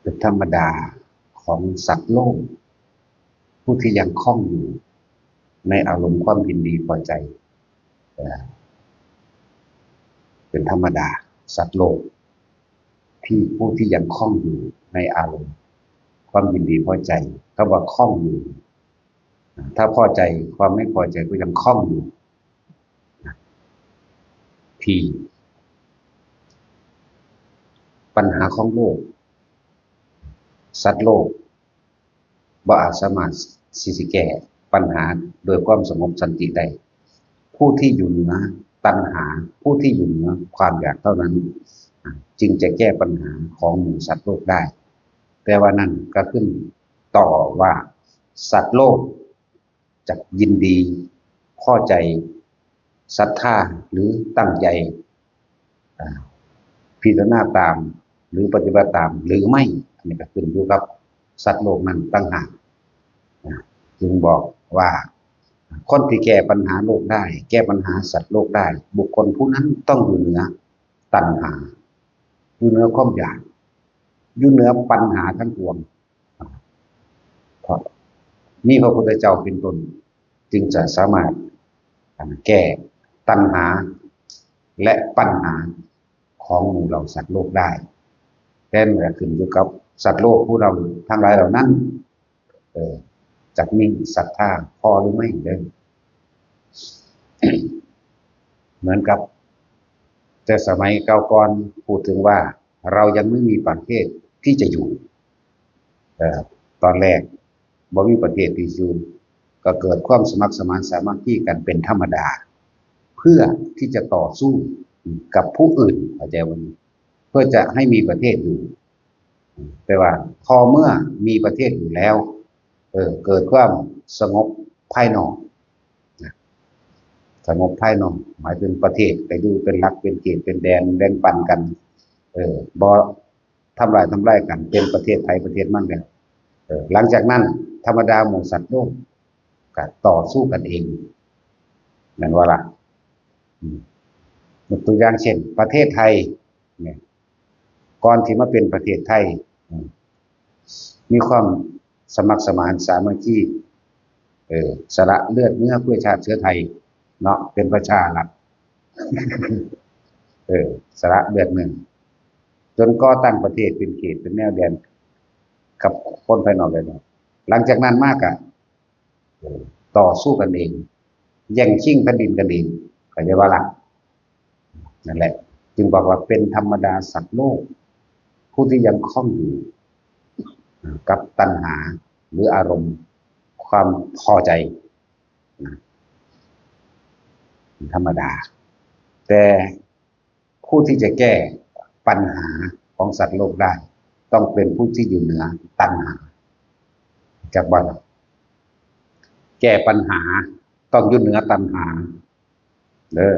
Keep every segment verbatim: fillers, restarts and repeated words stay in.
เป็นธรรมดาของสัตว์โลก ผู้ที่ยังคล่องอยู่ในอารมณ์ความยินดีพอใจ เอ่อ เป็นธรรมดาสัตว์โลก ที่ผู้ที่ยังคล่องอยู่ในอารมณ์ความยินดีพอใจ คำว่าคล่องอยู่ ถ้าพอใจ ความไม่พอใจก็ยังคล่องอยู่ ที่ปัญหาของโลก สัตว์โลก บ่อาจสามารถสิสิแก้ปัญหาโดยความสงบสันติได้ ผู้ที่อยู่เหนือตัณหา ผู้ที่อยู่เหนือความอยากเท่านั้น จึงจะแก้ปัญหาของหมู่สัตว์โลกได้ แต่ว่านั่นก็ขึ้นต่อว่าสัตว์โลกจะยินดี พอใจ ศรัทธา หรือตั้งใจ อ่า พิจารณาตาม หรือปฏิบัติตาม หรือไม่ อันนี้ก็ขึ้นอยู่กับสัตว์โลกนั้นต่างหาก อ่า จึงบอกว่า คนที่แก้ปัญหาโลกได้ แก้ปัญหาสัตว์โลกได้ บุคคลผู้นั้นต้องอยู่เหนือตัณหา อยู่เหนือความอยาก อยู่เหนือปัญหาทั้งปวง เพราะมีพระพุทธเจ้าเป็นต้น จึงจะสามารถแก้ตัณหา และปัญหาของหมู่เหล่าสัตว์โลกได้ แต่มันก็ขึ้นอยู่กับสัตว์โลกผู้เราทั้งหลายเหล่านั้น เออ จะมีศรัทธาพอหรือไม่เด้อ เหมือนกับ แต่สมัยเก่าก่อนพูดถึงว่าเรายังไม่มีประเทศที่จะอยู่ เอ่อ ตอนแรกบ่มีประเทศที่อยู่ ก็เกิดความสมัครสมานสามัคคีกันเป็นธรรมดา เพื่อที่จะต่อสู้กับผู้อื่น เข้าใจบ่นี่ เพื่อจะให้มีประเทศอยู่ แต่ว่าพอเมื่อมีประเทศอยู่แล้ว เออ เกิดความสงบภายนอกนะ สงบภายนอก หมายถึงประเทศไปอยู่เป็นหลักเป็นเขตเป็นแดนแบ่งปันกัน เออ บ่ทำลายทำลายกัน เป็นประเทศไผประเทศมันแล้ว เออ หลังจากนั้นธรรมดาหมู่สัตว์โลกก็ต่อสู้กันเอง แม่นบ่ล่ะ อืม ยกตัวอย่างเช่น ประเทศไทยเนี่ย ก่อนที่มาเป็นประเทศไทย อืม มีความสมัครสมานสามัคคี เออ สละเลือดเนื้อเพื่อชาติเชื้อไทย เนาะ เป็นประชารัฐ เออ สละเลือดเนื้อ จนก่อตั้งประเทศเป็นเขตเป็นแนวแดน กับคนภายนอกเลยเนาะ หลังจากนั้นมากอะ เออ ต่อสู้กันเอง แย่งชิงแผ่นดินกันเอง เข้าใจบ่ล่ะ นั่นแหละ จึงบอกว่าเป็นธรรมดาสัตว์โลก ผู้ที่ยังคล่องอยู่กับตัณหา หรืออารมณ์ความพอใจนะ ธรรมดา แต่ผู้ที่จะแก้ปัญหาของสัตว์โลกได้ ต้องเป็นผู้ที่อยู่เหนือตัณหา จักบ่ล่ะ แก้ปัญหาต้องอยู่เหนือตัณหา เด้อ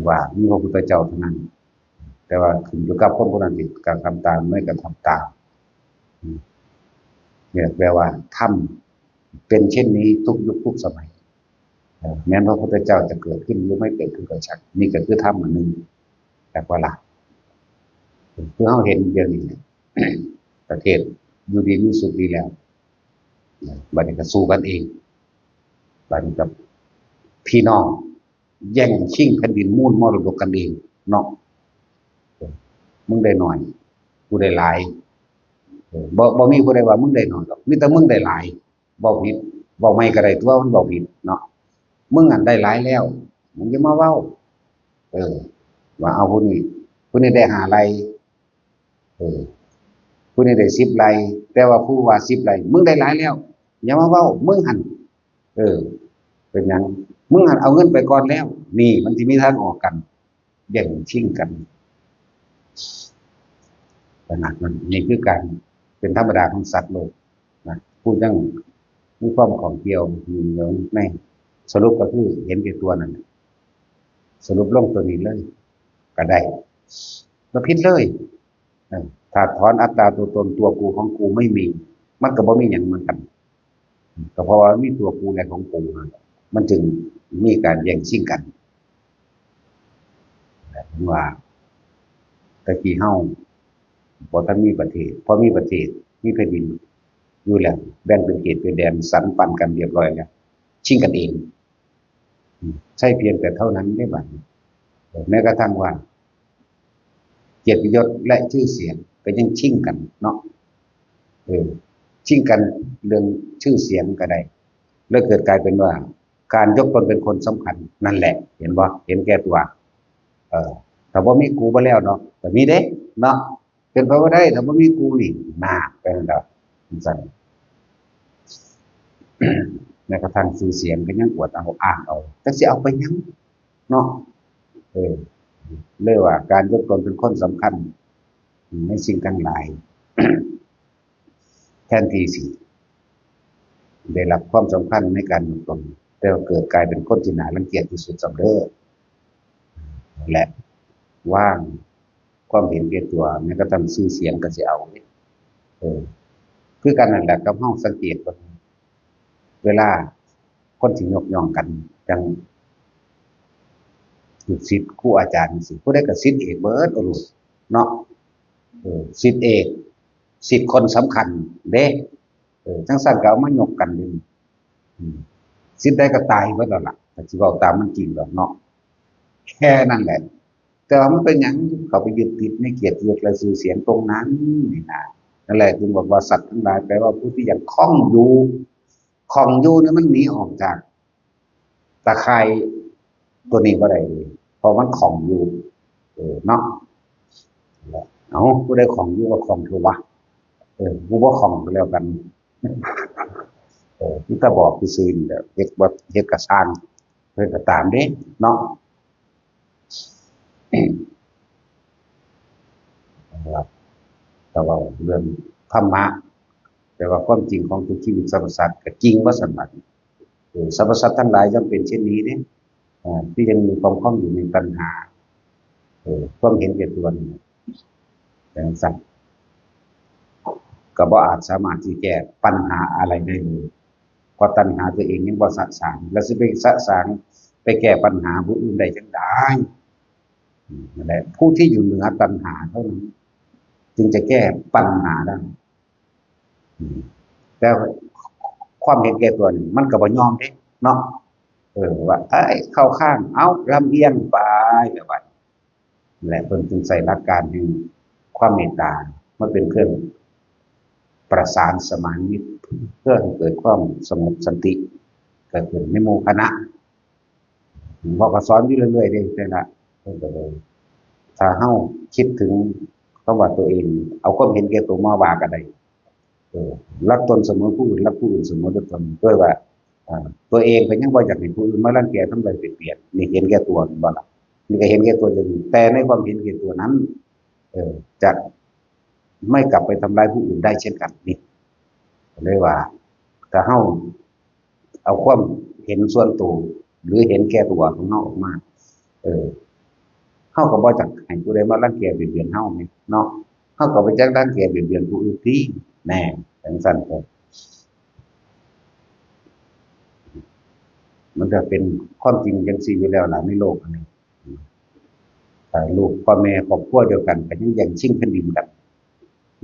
ว่ามีพระพุทธเจ้าเท่านั้น แต่ว่าขึ้นอยู่กับคนผู้นั้นสิกระทำตาม ไม่กระทำตาม อืม เนี่ยแปลว่าธรรมเป็นเช่นนี้ทุกยุคทุกสมัย เอ่อ แม้นพระพุทธเจ้าจะเกิดขึ้นหรือไม่เกิดขึ้นก็ช่าง นี่ก็คือธรรมอันหนึ่ง จักบ่ล่ะ คือเฮาเห็นเดี๋ยวนี้ ประเทศอยู่ดีมีสุขดีแล้ว บัดนี้ก็สู้กันเอง บัดนี้กับพี่น้องแย่งชิงแผ่นดินมูลมรดกกันเองเนาะ มึงได้หน่อย กูได้หลาย เออ บ่ บ่มีผู้ใดว่ามึงได้หน่อยดอก มีแต่มึงได้หลาย เว้าผิด เว้าใหม่ก็ได้ตัว มันเว้าผิดเนาะ มึงอันได้หลายแล้ว มึงอย่ามาเว้า เออ ว่าเอาผู้นี้ ผู้นี้ได้ห้าไร่ เออ ผู้นี้ได้สิบไร่ แต่ว่าผู้ว่าสิบไร่ มึงได้หลายแล้ว อย่ามาเว้า มึงหั่น เออ เป็นหยัง มึงหั่นเอาเงินไปก่อนแล้ว นี่มันสิมีทางออกกัน แย่งชิงกัน ขนาดนั้น นี่คือการเป็นธรรมดาของสัตว์โลกนะ ผู้ยังมีความข้องเกี่ยวอยู่ใน สรุปก็คือเห็นแก่ตัวนั่นแหละ สรุปลงตัวนี้เลย ก็ได้ บ่ผิดเลย เออ ถ้าถอนอัตตาตัวตนตัวกูของกูไม่มี มันก็บ่มีหยังเหมือนกัน ก็เพราะว่ามีตัวกูและของกูนั่นแหละ มันจึงมีการแย่งชิงกัน ผมว่า แต่กี้เฮา บ่ทันมีประเทศ พอมีประเทศ มีแผ่นดินอยู่แล้ว แบ่งเป็นเขตเป็นแดน สันปันกันเรียบร้อยแล้ว ชิงกันเอง อืม ใช่เพียงแต่เท่านั้นได้บัดนี้ เออ แม้กระทั่งว่า เกียรติยศและชื่อเสียงก็ยังชิงกันเนาะ เออ ชิงกันเรื่องชื่อเสียงก็ได้ แล้วเกิดกลายเป็นว่า การยกตนเป็นคนสำคัญนั่นแหละ เห็นบ่ เห็นแก่ตัว เออ ถ้าบ่มีกูบ่แล้วเนาะ ก็มีเด้เนาะ เป็นไปบ่ได้ ถ้าบ่มีกูนี่ น่า เป็นอันดับ จั่งซั่น แม้กระทั่งชื่อเสียงก็ยังอวดเอาอ้างเอา จักสิเอาไปหยังเนาะ เออ เลยว่าการยกตนเป็นคนสำคัญในสิ่งทั้งหลาย แทนที่สิได้รับความสำคัญในการยกตน แต่ว่าเกิดกลายเป็นคนที่น่ารังเกียจที่สุดซ้ำเด้อ และวางความเห็นแก่ตัว แม้กระทั่งชื่อเสียงก็สิเอา เออ คือกันนั่นแหละกับเฮาสังเกตเบิ่ง เวลาคนที่ยกย่องกัน จั่งลูกศิษย์ครูอาจารย์จั่งซี้ ผู้ใดก็ศิษย์เอกเบิดเอาโลดเนาะ เออ ศิษย์เอก ศิษย์คนสำคัญเด้ เออ จั่งซั้นก็เอามายกกันอยู่ อืม ศิษย์ใดก็ตายเบิดแล้วล่ะ ถ้าสิเว้าตามมันจริงดอกเนาะ แค่นั้นแหละ แต่ว่ามันเป็นหยังเขาไปยึดติดในเกียรติยศและชื่อเสียงตรงนั้นนี่นะ นั่นแหละจึงบอกว่าสัตว์ทั้งหลายแปลว่าผู้ที่ยังคล้องอยู่ คล้องอยู่นี่มันหนีออกจากตะข่ายตัวนี้บ่ได้เลย เพราะมันคล้องอยู่ เออ เนาะ เอา ผู้ใดคล้องอยู่ก็คล้องเถอะวะ เออ กูบ่คล้องก็แล้วกัน เออ มีแต่บอกซื่อๆนี่แหละ เฮ็ดบ่เฮ็ดก็ซ่าง เฮ็ดก็ตามเด้เนาะ นะครับ แต่ว่าเรื่องธรรมะ แต่ว่าความจริงของทุกชีวิตสรรพสัตว์ก็จริงว่าซั่นบัดนี้ เออ สรรพสัตว์ทั้งหลายย่อมเป็นเช่นนี้เด้ อ่า ที่ยังมีความคล้องอยู่ในตัณหา เออ ความเห็นแก่ตัวนี่ จั่งซั้น ก็บ่อาจสามารถที่แก้ปัญหาอะไรได้เลย เพราะตัณหาตัวเองยังบ่สะสาง แล้วสิไปสะสาง ไปแก้ปัญหาผู้อื่นได้จั่งใด อืม นั่นแหละ ผู้ที่อยู่เหนือตัณหาเท่านั้น จึงจะแก้ปัญหาได้ อืม แต่ความเห็นแก่ตัวนี่มันก็บ่ยอมเด้เนาะ เออ ว่า เอ้ย เข้าข้าง เอ้า ลำเอียงไป แบบว่า และเพิ่นจึงใช้หลักการแห่งความเมตตามาเป็นเครื่องประสานสมานมิตร เพื่อให้เกิดความสงบสันติเกิดขึ้นในหมู่คณะ หลวงพ่อก็สอนอยู่เรื่อยๆเด้ แต่ละ เพิ่นก็เลย ถ้าเฮาคิดถึงคำว่าตัวเอง เอาความเห็นแก่ตัวมาว่าก็ได้ เออ รักตนเสมอผู้อื่น รักผู้อื่นเสมอตน ด้วยว่า อ่า ตัวเองก็ยังบ่อยากให้ผู้อื่นมารังแกทำร้ายเบียดเบียน นี่เห็นแก่ตัว แม่นบ่ล่ะ นี่ก็เห็นแก่ตัวอย่างหนึ่ง แต่ในความเห็นแก่ตัวนั้น เออ จะไม่กลับไปทำร้ายผู้อื่นได้เช่นกัน นี่ เลยว่า ถ้าเฮาเอาความเห็นส่วนตัว หรือเห็นแก่ตัวของเฮาออกมา เออ เฮาก็บ่อยากให้ผู้ใดมารังแกเบียดเบียนเฮาแหมเนาะ เฮาก็บ่อยากรังแกเบียดเบียนผู้อื่นติ แน่ จั่งซั้นก็ มันก็เป็นความจริงจั่งซี้อยู่แล้วล่ะในโลกอันนี้ ถ้าลูกพ่อแม่ครอบครัวเดียวกันก็ยังแย่งชิงแผ่นดินกัน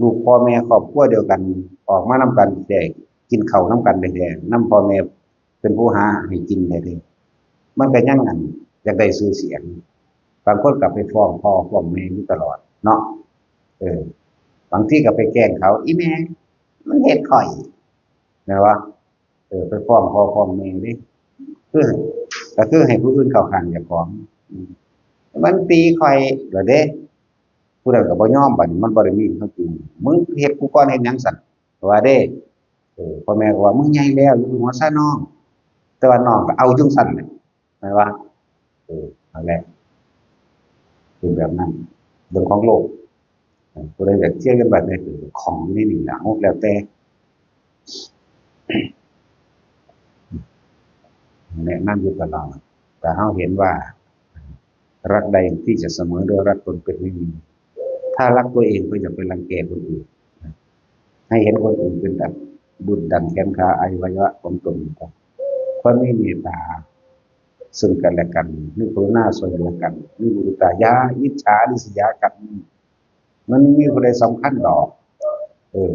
ลูกพ่อแม่ครอบครัวเดียวกัน ออกมานำกันแท้ๆ กินข้าวนำกันแท้ๆ นำพ่อแม่เป็นผู้หาให้กินแท้ๆ มันก็ยัง อัน อยากได้ชื่อเสียง บางคนก็ไปฟ้องพ่อฟ้องแม่อยู่ตลอดเนาะ เออ บางทีก็ไปแกล้งเขา "อีแม่ มันเฮ็ดข้อย" แม่นบ่ เออ ไปฟ้องพ่อฟ้องแม่เด้ คือ ก็คือให้ผู้อื่นเข้าข้างเจ้าของ อืม "มันตีข้อย" ล่ะเด้ ผู้นั้นก็บ่ยอม บัดนี้มันบ่ได้มีความจริง "มึงเฮ็ดกูก่อนเฮ็ดหยังซั่น" ว่าเด้ เออ พ่อแม่ก็ว่า "มึงใหญ่แล้ว อย่าไปหัวซาน้อง" แต่ว่าน้องก็เอาจั่งซั่นแหละ แม่นบ่ เออ นั่นแหละ เป็นแบบนั้น เรื่องของโลก เออ ผู้ใดอยากเถียงกันแบบนี้ เออ ของอยู่ในนี่ล่ะ แล้วแต่ แนะนำอยู่ตลอด แต่เฮาเห็นว่า รักใดที่จะเสมอด้วยรักตนเป็นไม่มี ถ้ารักตัวเองก็อย่าไปรังแกคนอื่น ให้เห็นคนอื่นเป็นดั่งดุจดั่งแขนขาอวัยวะของตน ควรมีเมตตาซึ่งกันและกัน มีกรุณาช่วยเหลือกัน มีมุทิตา อย่าอิจฉาริษยากัน มันมีผู้ใดสำคัญดอก เออ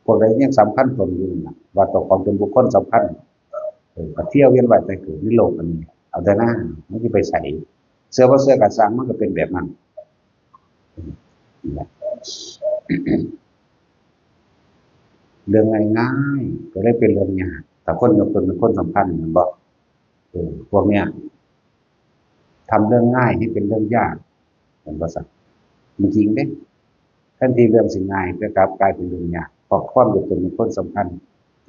พวกใดยังสำคัญตนอยู่น่ะ ว่าตัวของเป็นบุคคลสำคัญ เออ ก็เที่ยวเวียนว่ายตายเกิดในโลกอันนี้ เอาแต่หน้า มันสิไปไส เชื่อบ่เชื่อก็ซ่าง มันก็เป็นแบบนั้น เรื่องง่ายๆ ก็เลยเป็นเรื่องยาก แต่คนยกตนเป็นคนสำคัญ แม่นบ่ เออ พวกเนี้ย ทำเรื่องง่ายให้เป็นเรื่องยาก แม่นบ่ซะ จริงๆ เด้ แทนที่เรื่องสิง่าย ก็กลับกลายเป็นเรื่องยาก เพราะความยกตนเป็นคนสำคัญ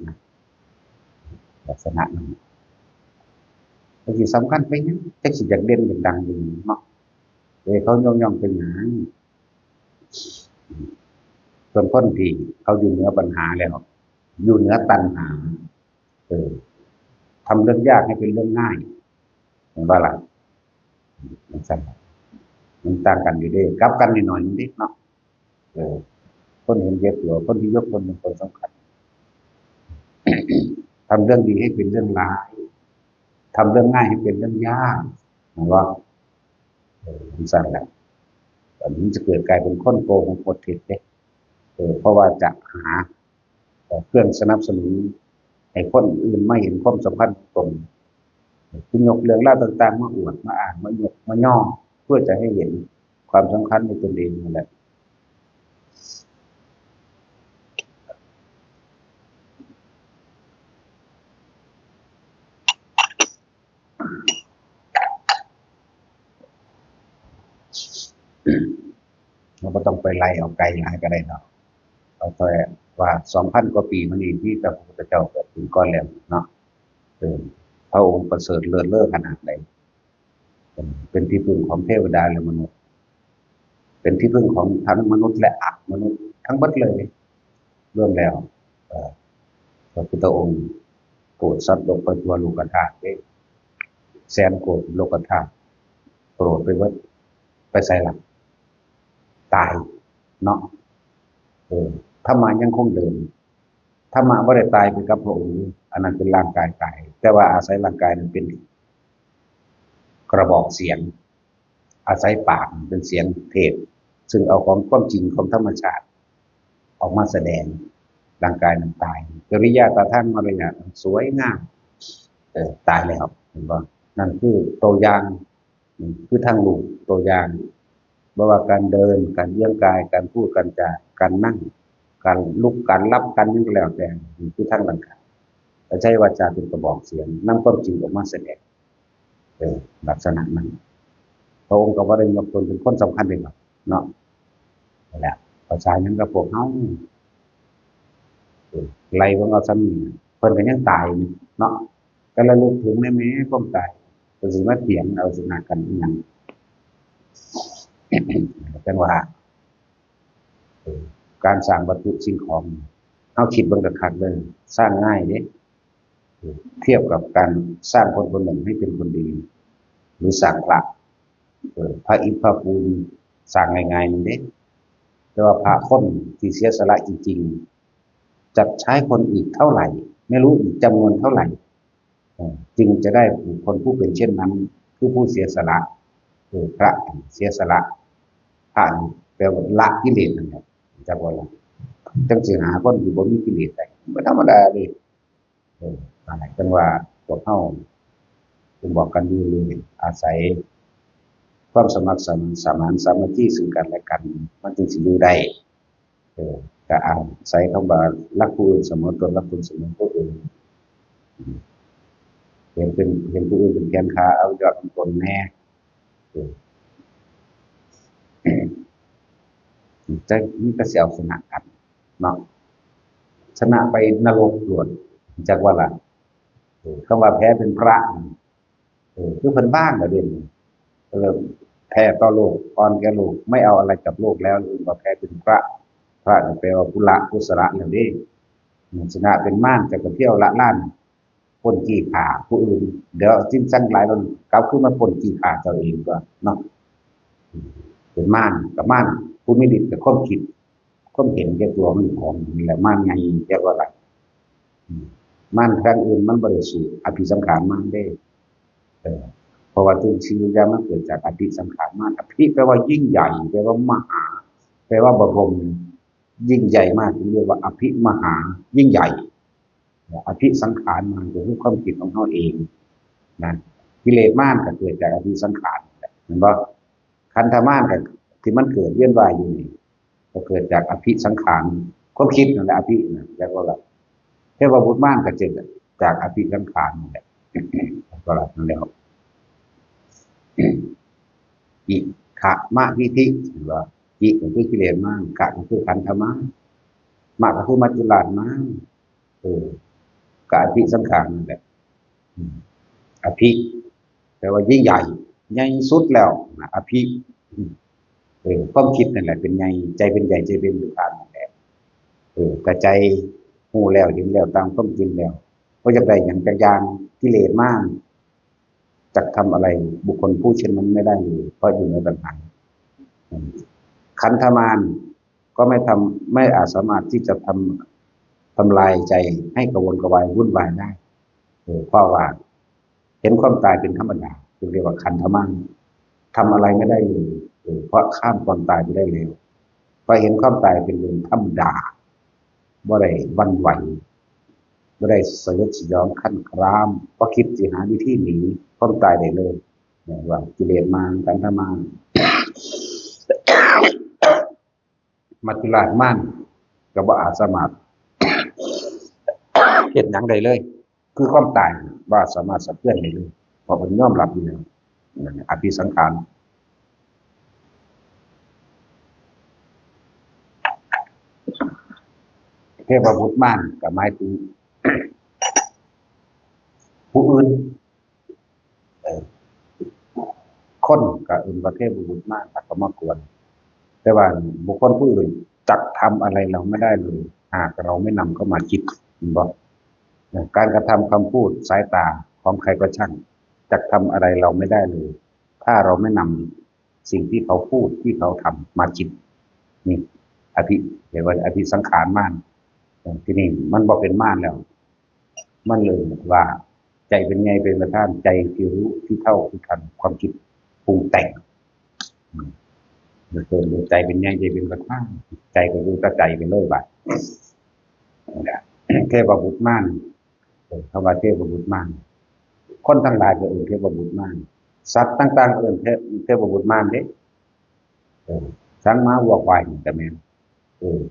นะ ลักษณะนั้น มันสิสำคัญไปหยัง จักสิอยากเด่นอยากดังอยู่เนาะ เอ้ย เขายกย่องเป็นหยัง ส่วนคนที่เขาอยู่เหนือปัญหาแล้ว อยู่เหนือตัณหา เออ ทำเรื่องยากให้เป็นเรื่องง่าย เห็นบ่ล่ะ จั่งซั้น มันต่างกันอยู่เด้ กลับกันนิดหน่อยนึงเด้เนาะ เออ คนเห็นแก่ตัว คนที่ยกตนเป็นคนสำคัญ ทำเรื่องดีให้เป็นเรื่องร้าย ทำเรื่องง่ายให้เป็นเรื่องยาก เห็นบ่ เออ จั่งซั้นแหละ อันนี้จะเกิดกลายเป็นคนโกหกบทเท็จเด้ เออ เพราะว่าจะหา เอ่อ เครื่องสนับสนุนให้คนอื่นมาเห็นความสำคัญของตน คือยกเรื่องราวต่างๆ มาอวด มาอ้าง มายก มายอ เพื่อจะให้เห็นความสำคัญในตนเองนั่นแหละ เราบ่ต้องไปไล่เอาไกลหลายก็ได้ดอก เอาแค่ว่าสองพันกว่าปีมานี้ ที่พระพุทธเจ้าเกิดขึ้นก่อนแล้วเนาะ เออ พระองค์ประเสริฐเลิศเลอขนาดใด เป็นที่พึ่งของเทวดาและมนุษย์ เป็นที่พึ่งของทั้งมนุษย์และอมนุษย์ทั้งหมดเลย รวมแล้ว เอ่อ พระพุทธองค์โปรดสัตว์โลกไปทั่วโลกธาตุเด้ แสนโกดโลกธาตุ โปรดไปเบิด ไปไสล่ะ ตายเนาะ เออ ธรรมะยังคงเดิน ธรรมะบ่ได้ตายไปกับพระองค์ อันนั้นเป็นร่างกายตาย แต่ว่าอาศัยร่างกายนั้นเป็นกระบอกเสียง อาศัยปากเป็นเสียงเทศน์ ซึ่งเอาของความจริงของธรรมชาติ ออกมาแสดง ร่างกายนั้นตาย กิริยาท่าทางมารยาทสวยงาม เออ ตายแล้ว เห็นบ่ นั่นคือตัวอย่าง อืม คือทางรูปตัวอย่าง บ่ว่าการเดิน การเอียงกาย การพูด การจา การนั่ง การลุก การหลับ การหยังก็แล้วแต่ นี่คือทางร่างกาย แต่ใช้วาจาเป็นกระบอกเสียง นำความจริงออกมาแสดง เออ ลักษณะนั้น พระองค์ก็บ่ได้ยกตนเป็นคนสำคัญเลยเนาะ นั่นแหละ ภาษาหยังกับพวกเฮา เออ ไล่เบิ่งเอาซ้ำนี่ เพิ่นก็ยังตายอยู่เนาะ ก็ระลึกถึงแน่ๆ ความตาย เพิ่นสิมาเถียงเอาชนะกันอีหยัง จั่งว่า เออ การสร้างวัตถุสิ่งของ เฮาคิดเบิ่งคักๆ เด้อ สร้างง่ายเด้ เออ เทียบกับการสร้างคนคนหนึ่งให้เป็นคนดี หรือสร้างพระ เออ พระอิฐพระปูนสร้างง่ายๆ นี่เด้ แต่ว่าพระคนที่เสียสละจริงๆ จะใช้คนอีกเท่าไหร่ ไม่รู้อีกจำนวนเท่าไหร่ เอ่อ จึงจะได้บุคคลผู้เป็นเช่นนั้น คือผู้เสียสละ คือพระเสียสละ พระนี่แปลว่าละกิเลสนั่นแหละ จักว่าละ จั่งสิหาคนที่บ่มีกิเลสได้ บ่ธรรมดาเด้ เออ นั่นแหละ จั่งว่าพวกเฮา ผมบอกกันอยู่เรื่อย อาศัยความสมัครสมาน สามัคคีซึ่งกันและกัน มันจึงสิอยู่ได้ เออ ก็อาศัยคำว่ารักผู้อื่นเสมอตน รักตนเสมอผู้อื่น เห็นเป็น เห็นผู้อื่นเป็นแขนขา เอายอดของตนแน่ เออ จะมีแต่สิเอาชนะกันเนาะ ชนะไปนรกโลด จักว่าล่ะ เออ คำว่าแพ้เป็นพระ เออ คือเพิ่นว่างแล้วเด้ เออ แพ้ต่อโลก อ่อนแก่โลก ไม่เอาอะไรกับโลกแล้ว เรียกว่าแพ้เป็นพระ พระนี่แปลว่าผู้ละ ผู้สละแล้วเด้ อืม ชนะเป็นมาร จะไปเที่ยวละลานปล้นจี้ฆ่าผู้อื่น เดี๋ยวสิ้นสังหลายมันกลับคืนมาปล้นจี้ฆ่าเจ้าเองก็เนาะ เป็นมาร กับมาร ผู้มีฤทธิ์กับความคิด ความเห็นแก่ตัวมันของนี่แหละ มารใหญ่ เรียกว่าอะไร อืม มารครั้งอื่นมันบ่ได้สู้อภิสังขารมารเด้ เออ เพราะว่าทุกสิ่งทุกอย่างมันเกิดจากอภิสังขารมาร อภิแปลว่ายิ่งใหญ่ แปลว่ามหา แปลว่าบรม ยิ่งใหญ่มาก จึงเรียกว่าอภิมหา ยิ่งใหญ่ อภิสังขารมาร ก็คือความคิดของเฮาเองนะ กิเลสมารก็เกิดจากอภิสังขาร เห็นบ่ ขันธมารก็ที่มันเกิดเวียนว่ายอยู่นี่ ก็เกิดจากอภิสังขาร ความคิดนั่นแหละ อภินะ เรียกว่าแบบ เทพบุตรมารก็เกิดจากอภิสังขารนั่นแหละ ก็ละนั่นแหละ อิขะมะทิฏฐิ หรือว่า อิก็คือกิเลสมาร ขะก็คือขันธมาร มะก็คือมัจจุราชมาร เออ ก็อภิสังขารนั่นแหละ อืม อภิ แปลว่ายิ่งใหญ่ ใหญ่สุดแล้วนะ อภิ อืม เออ ความคิดนั่นแหละเป็นใหญ่ ใจเป็นใหญ่ ใจเป็นประธานนั่นแหละ เออ ก็ใจฮู้แล้วเห็นแล้วตามความจริงแล้ว บ่อยากได้หยังจักอย่าง กิเลสมาร จักทำอะไรบุคคลผู้เช่นนั้นไม่ได้เลย เพราะอยู่ในตัณหา อืม ขันธมารก็ไม่ทำ ไม่อาจสามารถที่จะทำ ทำลายใจให้กระวนกระวายวุ่นวายได้ เออ เพราะว่าเห็นความตายเป็นธรรมดา จึงเรียกว่าขันธมาร ทำอะไรไม่ได้เลย เออ เพราะข้ามความตายไปได้แล้ว เพราะเห็นความตายเป็นเรื่องธรรมดา บ่ได้หวั่นไหว บ่ได้สยดสยองครั่นคราม บ่คิดสิหาวิธีหนีความตายได้เลย เนี่ยว่ากิเลสมาร ขันธมาร มัจจุราชมาร ก็บ่อาจสามารถ เฮ็ดหยังได้เลย คือความตาย บ่สามารถสะเทือนได้เลย เพราะเพิ่นยอมรับอยู่แล้ว นั่นแหละ อภิสังขาร เทพบุตรมาร ก็หมายถึง ผู้อื่น เออ คนก็เอิ้นว่าเทพบุตรมาร แล้วก็มากวน แต่ว่าบุคคลผู้อื่นจักทำอะไรเราไม่ได้เลย หากเราไม่นำเข้ามาคิด เห็นบ่ การกระทำ คำพูด สายตาของใครก็ช่าง จักทำอะไรเราไม่ได้เลย ถ้าเราไม่นำสิ่งที่เขาพูด ที่เขาทำมาคิด นี่ อภิ เรียกว่าอภิสังขารมาร เออ ทีนี้มันบ่เป็นมารแล้ว มันเลยว่า ใจเป็นใหญ่เป็นประธาน ใจที่รู้ที่เท่าที่ทันความคิดปรุงแต่ง อืม เออ ใจเป็นใหญ่ ใจเป็นประธาน ใจก็อยู่กับใจไปเลยบัด เทพบุตรมาร เออ คำว่าเทพบุตรมาร คนทั้งหลายก็เอิ้นเทพบุตรมาร สัตว์ต่างๆ เอิ้นเทพ เทพบุตรมารเด้ เออ ช้างม้าวัวควายนี่ก็แม่น เออ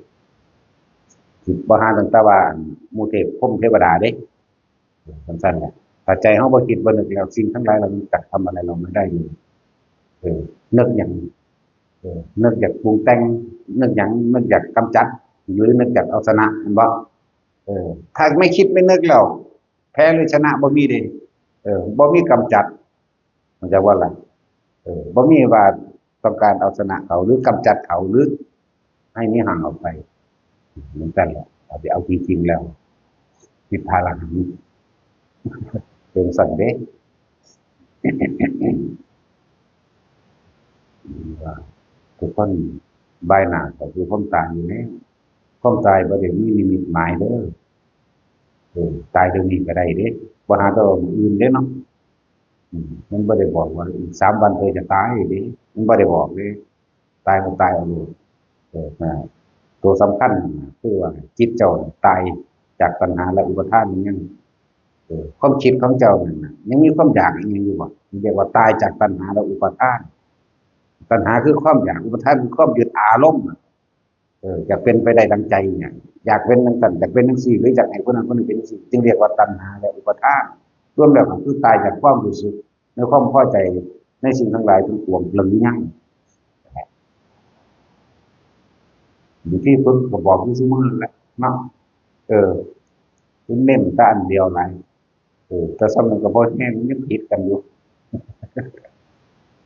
สิบ่หาตั้งแต่ว่าหมู่เทพพรหมเทวดาเด้ เออ จั่งซั้นแหละ ถ้าใจเฮาบ่คิดบ่นึกแล้ว สิ่งทั้งหลายเหล่านี้จักทำอะไรเราไม่ได้เลย เออ นึกหยัง เออ นึกอยากปรุงแต่ง นึกหยัง นึกอยากกำจัด หรือนึกอยากเอาชนะ เห็นบ่ เออ ถ้าไม่คิดไม่นึกแล้ว แพ้หรือชนะบ่มีเด้ เออ บ่มีกำจัด เข้าใจบ่ล่ะ เออ บ่มีว่าต้องการเอาชนะเขา หรือกำจัดเขา หรือให้หนีห่างออกไป เหมือนกันแหละ เอาไปเอาจริงๆแล้ว นิพพานัง เป็นสันเด้ ว่าทุกคนบ่ายหน้าก็คือความตายอยู่แล้ว ความตายบ่ได้มีนิมิตหมายเด้อ เออ ตายเดี๋ยวนี้ก็ได้เด้ บ่หาแต่ว่ามื้ออื่นเด้เนาะ อืม มันบ่ได้บอกว่าอีกสามวันเธอจะตายเด้ มันบ่ได้บอกเด้ ตายก็ตายเอาโลด เออ นะ ตัวสำคัญนะ คือว่าจิตเจ้าน่ะตายจากตัณหาและอุปาทานมันยัง เออ ความคิดของเจ้านั่นน่ะ ยังมีความอยากอีกอยู่บ่ เรียกว่าตายจากตัณหาและอุปาทาน ตัณหาคือความอยาก อุปาทานคือความยึดอารมณ์น่ะ เออ อยากเป็นไปได้ดังใจเนี่ย อยากเป็นจั่งซั้น อยากเป็นจั่งซี้ หรืออยากให้คนนั้นคนนี้เป็นจั่งซี้ จึงเรียกว่าตัณหาและอุปาทาน รวมแล้วก็คือตายจากความรู้สึกในความพอใจในสิ่งทั้งหลายทั้งปวงเหล่านี้ยัง อยู่ที่เพิ่นก็บอกอยู่ซุมื้อนั่นแหละเนาะ เออ เพิ่นเน้นแต่อันเดียวหลาย เออ แต่ส่ำนั้นก็บ่แฮง มันยังผิดกันอยู่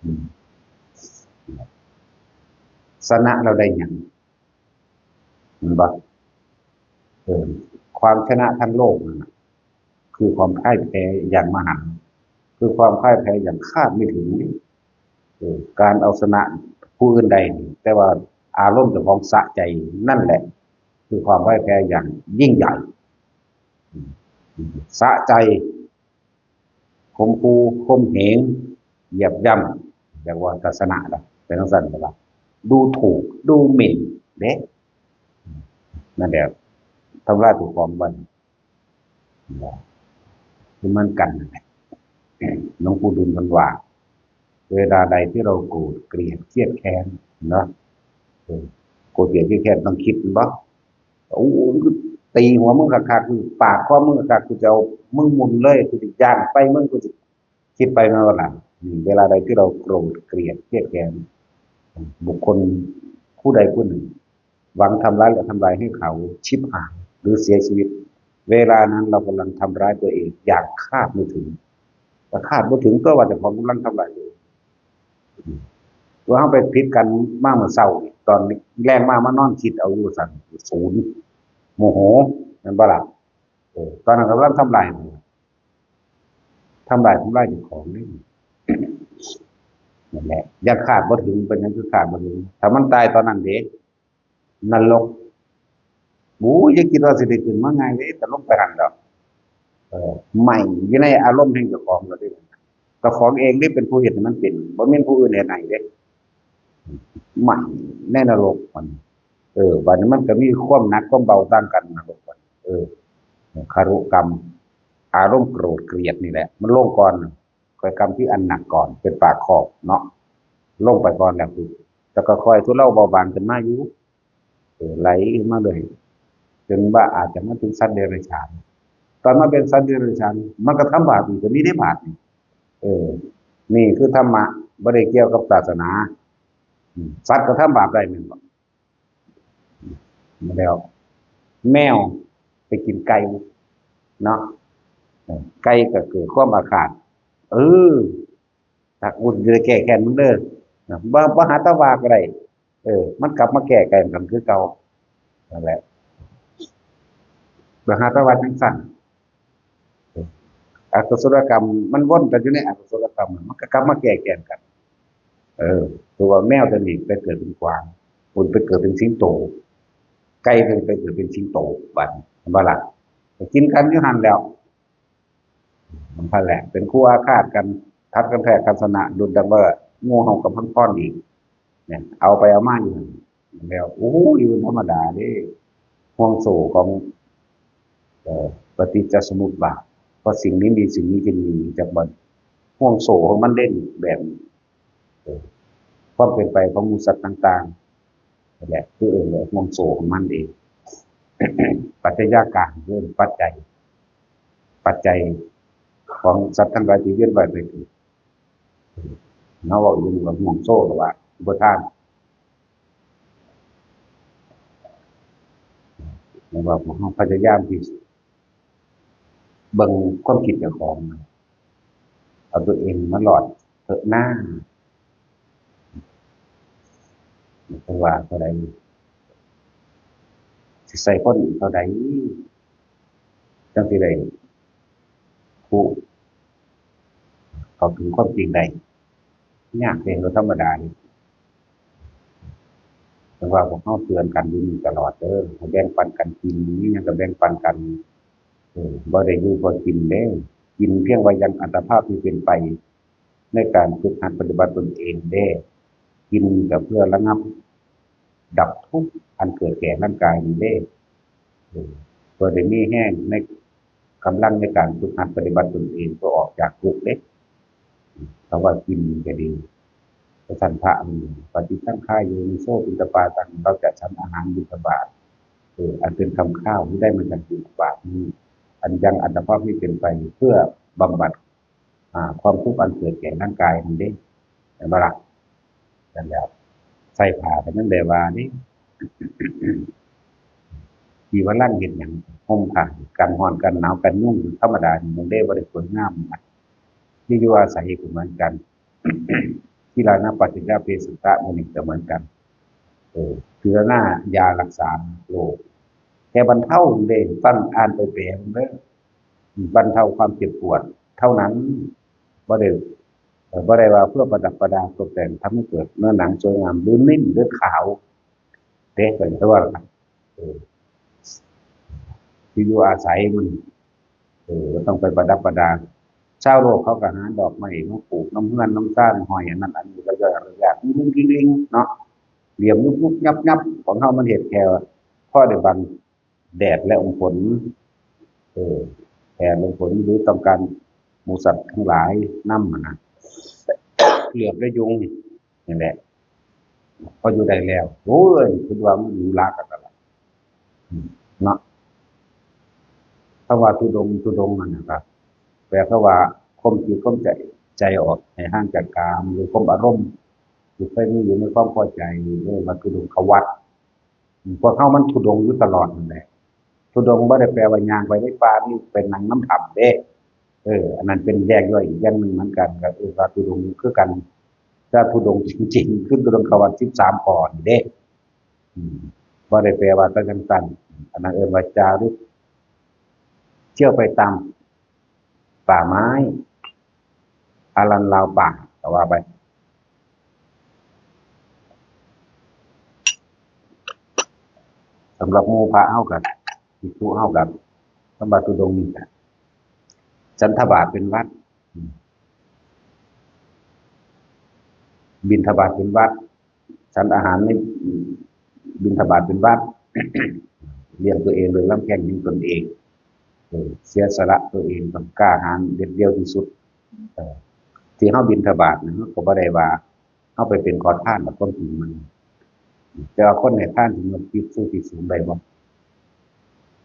อืม ชนะแล้วได้หยัง เห็นบ่ เออ ความชนะทั้งโลกนั่นน่ะ คือความพ่ายแพ้อย่างมหันต์ คือความพ่ายแพ้อย่างคาดไม่ถึง เออ การเอาชนะผู้อื่นได้นี่ แต่ว่าอารมณ์เจ้าของสะใจนั่นแหละ คือความพ่ายแพ้อย่างยิ่งใหญ่ อืม สะใจ ข่มขู่ ข่มเหง เหยียบย่ำ เรียกว่าทัศนะล่ะ เป็นจั่งซั้นล่ะ ดูถูก ดูหมิ่นเด้ นั่นแหละ ทำลายตัวของมัน คือมันกันนั่นแหละ หลวงปู่ดูลย์ท่านว่า เวลาใดที่เราโกรธเกลียดเครียดแค้นเนาะ เออ โกรธเกลียดเครียดแค้นต้องคิดบ่ โอ้ ตีหัวมึงคักๆ กูปาดคอมึงคักๆ กูจะเอามึงหมุนเลย กูจะย่างไปมึง กูจะคิดไปมาว่าหลัง นี่ เวลาใดที่เราโกรธเกลียดเครียดแค้น บุคคลผู้ใดผู้หนึ่ง หวังทำร้ายและทำลายให้เขาชิบหายหรือเสียชีวิต เวลานั้นเรากำลังทำร้ายตัวเองอย่างคาดไม่ถึง แต่คาดไม่ถึงตัวว่าเจ้าของกำลังทำร้ายตัวเอง ว่าเราไปผิดกันมาเมื่อเช้านี่ ตอนแลงมา มานอนคิดเอาอยู่สั่น ศูนย์ โมโห แม่นบ่ล่ะ เออ ตอนนั้นกำลังทำลาย ทำลาย ทำลายเจ้าของนี่ นั่นแหละ ยังคาดบ่ถึง เป็นหยังคือคาดบ่ถึง ถ้ามันตายตอนนั้นเด้ นรก โอ้ย อย่าคิดว่าสิได้ขึ้นมาง่ายเด้ แต่ลงไปหั่นดอก เออ ไหม้อยู่ในอารมณ์แห่งเจ้าของแล้วเด้ เจ้าของเองนี่เป็นผู้เฮ็ดให้มันเป็น บ่แม่นผู้อื่นเฮ็ดให้เด้ ไหม้ในนรกมัน เออ บัดนี้มันก็มีความหนักความเบาต่างกัน นรกมัน เออ คารุกรรม อารมณ์โกรธเกลียดนี่แหละ มันลงก่อน ค่อยกรรมที่อันหนักก่อน เป็นปากคอกเนาะ ลงไปก่อนแล้วคือ แล้วก็ค่อยทุเลาเบาบางขึ้นมาอยู่ เออ ไหลมาเลย จนว่าอาจจะมาถึงสัตว์เดรัจฉาน ตอนมาเป็นสัตว์เดรัจฉาน มันก็ทำบาปอีก ก็มีได้บาปนี่ เออ นี่คือธรรมะ บ่ได้เกี่ยวกับศาสนา อืม สัตว์ก็ทำบาปได้แม่นบ่ มาแล้ว แมวไปกินไก่เนาะ เออ ไก่ก็เกิดความอาฆาต เออ ถ้ากูจะแก้แค้นมึงเด้อ นะ บ่ บ่หาตะวาก็ได้ เออ มันกลับมาแก้แค้นกันคือเก่า นั่นแหละ บ่หาตะวาจังซั่น อกุศลกรรมมันวนกันอยู่ในอกุศลกรรม มันก็กลับมาแก้แค้นกัน เออ ตัวแมวตัวนี้ไปเกิดเป็นกวาง คนไปเกิดเป็นสิงโต ไก่เพิ่นไปเกิดเป็นสิงโต บัดนี้ เห็นบ่ล่ะ ไปกินกันอยู่หั่นแล้ว มันพันแหละ เป็นคู่อาฆาตกัน ทัดกันแท้กันชนะ ดุจดังว่างูเห่ากับพังพรอีก เนี่ย เอาไปเอามาอยู่หั่นแล้ว โอ้ย มันธรรมดาเด้ ห่วงโซ่ของ เอ่อ ปฏิจจสมุปบาท เพราะสิ่งนี้มีสิ่งนี้จึงมี จักบ่ ห่วงโซ่ของมันเด่นแบบนี้ เออ ความเป็นไปของหมู่สัตว์ต่างๆ นั่นแหละ คือเอิ้นว่าห่วงโซ่ของมันเอง ปัจจัยาการ คือปัจจัย ปัจจัยของสัตว์ทั้งหลายที่เวียนว่ายไปเกิด เนาะ เว้าอยู่ว่าห่วงโซ่หรือว่าอุปทาน แม่นว่าพวกเราพยายามที่สิเบิ่งความคิดเจ้าของ เอาตัวเองมารอดเถอะหน้า เพิ่นว่าเท่าใด สิใส่คนอีกเท่าใด จั่งสิได้ ผู้เข้าถึงความจริงได้ ยากเด้ บ่ธรรมดาเด้ แต่ว่าพวกเราเตือนกันอยู่นี่ตลอดเด้อ ให้แบ่งปันกันกิน มีหยังก็แบ่งปันกัน เออ บ่ได้อยู่เพื่อกินเด้ กินเพียงว่ายังอัตภาพที่เป็นไป ในการฝึกหัดปฏิบัติตนเองเด้ กินก็เพื่อระงับ ดับทุกข์อันเกิดแก่ร่างกายนี้เด้ เออ เพื่อได้มีแรงในกำลังในการฝึกหัดปฏิบัติตนเองเพื่อออกจากทุกข์เด้ คำว่ากินก็ดี พระท่านพระองค์ ปฏิสังขาโยนิโสปิณฑปาตัง เราจะฉันอาหารบิณฑบาต เออ อันเป็นคำข้าวที่ได้มาจากบิณฑบาตนี้ อันยังอัตภาพที่เป็นไปเพื่อบำบัด อ่า ความทุกข์อันเกิดแก่ร่างกายนั่นเด้ เห็นบ่ล่ะ นั่นแหละ ใส่ผ้าก็ยังได้ว่านี่ จีวรังเฮ็ดหยัง ห่มผ้ากันร้อนกันหนาวกันยุงธรรมดานี่มันได้บ่ได้สวยงามนะ ที่อยู่อาศัยก็เหมือนกัน ทีฆานาปัจจยเวชชะหมู่นี้ก็เหมือนกัน เออ คือหน้ายารักษาโรค แค่บรรเทาเด้ ฟังอ่านไปแปลเบิ่งเด้อ บรรเทาความเจ็บปวดเท่านั้น บ่ได้ เอ่อ บ่ได้ว่าเพื่อประดับประดาตกแต่งทำให้เกิดเนื้อหนังสวยงามหรือนิ่มหรือขาว เด้ เป็นตัวล่ะ เออ ที่อยู่อาศัยมัน เออ ก็ต้องไปประดับประดา ชาวโลกเขาก็หาดอกไม้มาปลูกนำเฮือนนำซาน ห้อยอันนั้นอันนี้ ระยะระยะ ลิงลิงลิงเนาะ เหลี่ยมยุบยุบยับยับของเฮามันเฮ็ดแค่พอได้บังแดดและลมฝน เออ แดดลมฝน หรือต้องการหมู่สัตว์ทั้งหลายนำหั้นนะ เหลือบและยุง นี่แหละ พออยู่ได้แล้ว โอ้ย คิดว่ามันหรูหรากันแล้วล่ะ อืม เนาะ คำว่าธุดงค์ ธุดงค์นั่นนะครับ แปลว่าข่มจิตข่มใจ ใจออกให้ห่างจากกาม หรือข่มอารมณ์ที่เคยมีอยู่ในความพอใจ เรียกว่าธุดงควัตร อืม พวกเฮามันธุดงค์อยู่ตลอดนั่นแหละ ธุดงค์บ่ได้แปลว่าย่างไปในป่า นี่เป็นนั่งนำถ้ำเด้ เออ อันนั้นเป็นแยกย่อยอีกอย่างหนึ่งเหมือนกัน ก็เอิ้นว่าธุดงค์คือกัน แต่ธุดงค์จริงๆ คือธุดงควัตรสิบสามข้อนี่เด้ อืม บ่ได้แปลว่าแต่จังซั่น อันนั้นเอิ้นว่าจาริกเที่ยวไปตามป่าไม้ อารัณราวป่า ก็ว่าไป สำหรับหมู่พระเฮาก็ ภิกษุเฮาก็ สำหรับธุดงค์นี่ก็ ฉันทบาตเป็นวัตร อืม บิณฑบาตเป็นวัตร ฉันอาหารในบิณฑบาตเป็นวัตร เลี้ยงตัวเองโดยลำแข้งของตนเอง เออ เสียสละตัวเอง ต้องกล้าหาญเด็ดเดี่ยวที่สุด เออ ที่เฮาบิณฑบาตนะ เฮาก็บ่ได้ว่าเฮาไปเป็นขอทานดอก ความจริงมัน แต่ว่าคนให้ทานสิยกจิตสู่ที่สูงได้บ่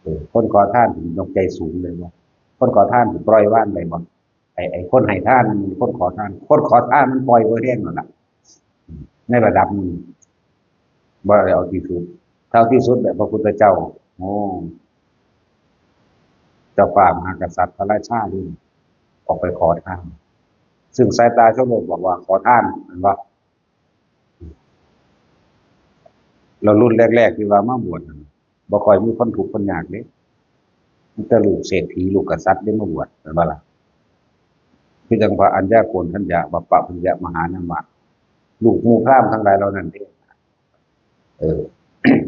เออ คนขอทานสิยกใจสูงได้บ่ คนขอทานสิปล่อยวางได้บ่ ไอ้ ไอ้คนให้ทานนั่นมันคนขอทาน คนขอทานมันปล่อยบ่แฮงนั่นล่ะ ในระดับหนึ่ง บ่ได้เอาที่สุด เท่าที่สุดแบบพระพุทธเจ้า โอ้ เจ้าฟ้ามหากษัตริย์พระราชานี่ออกไปขอทาน ซึ่งสายตาชาวโลกบอกว่าขอทาน แม่นบ่ แล้วรุ่นแรกๆที่ว่ามาบวชนั่น บ่ค่อยมีคนทุกข์คนยากเด้ มีแต่ลูกเศรษฐีลูกกษัตริย์เด้มาบวช แม่นบ่ล่ะ คือจั่งพระอัญญาโกณฑัญญะ วัปปะปัญญะมหานามะ ลูกหมู่พราหมณ์ทั้งหลายเหล่านั้นเด้ เออ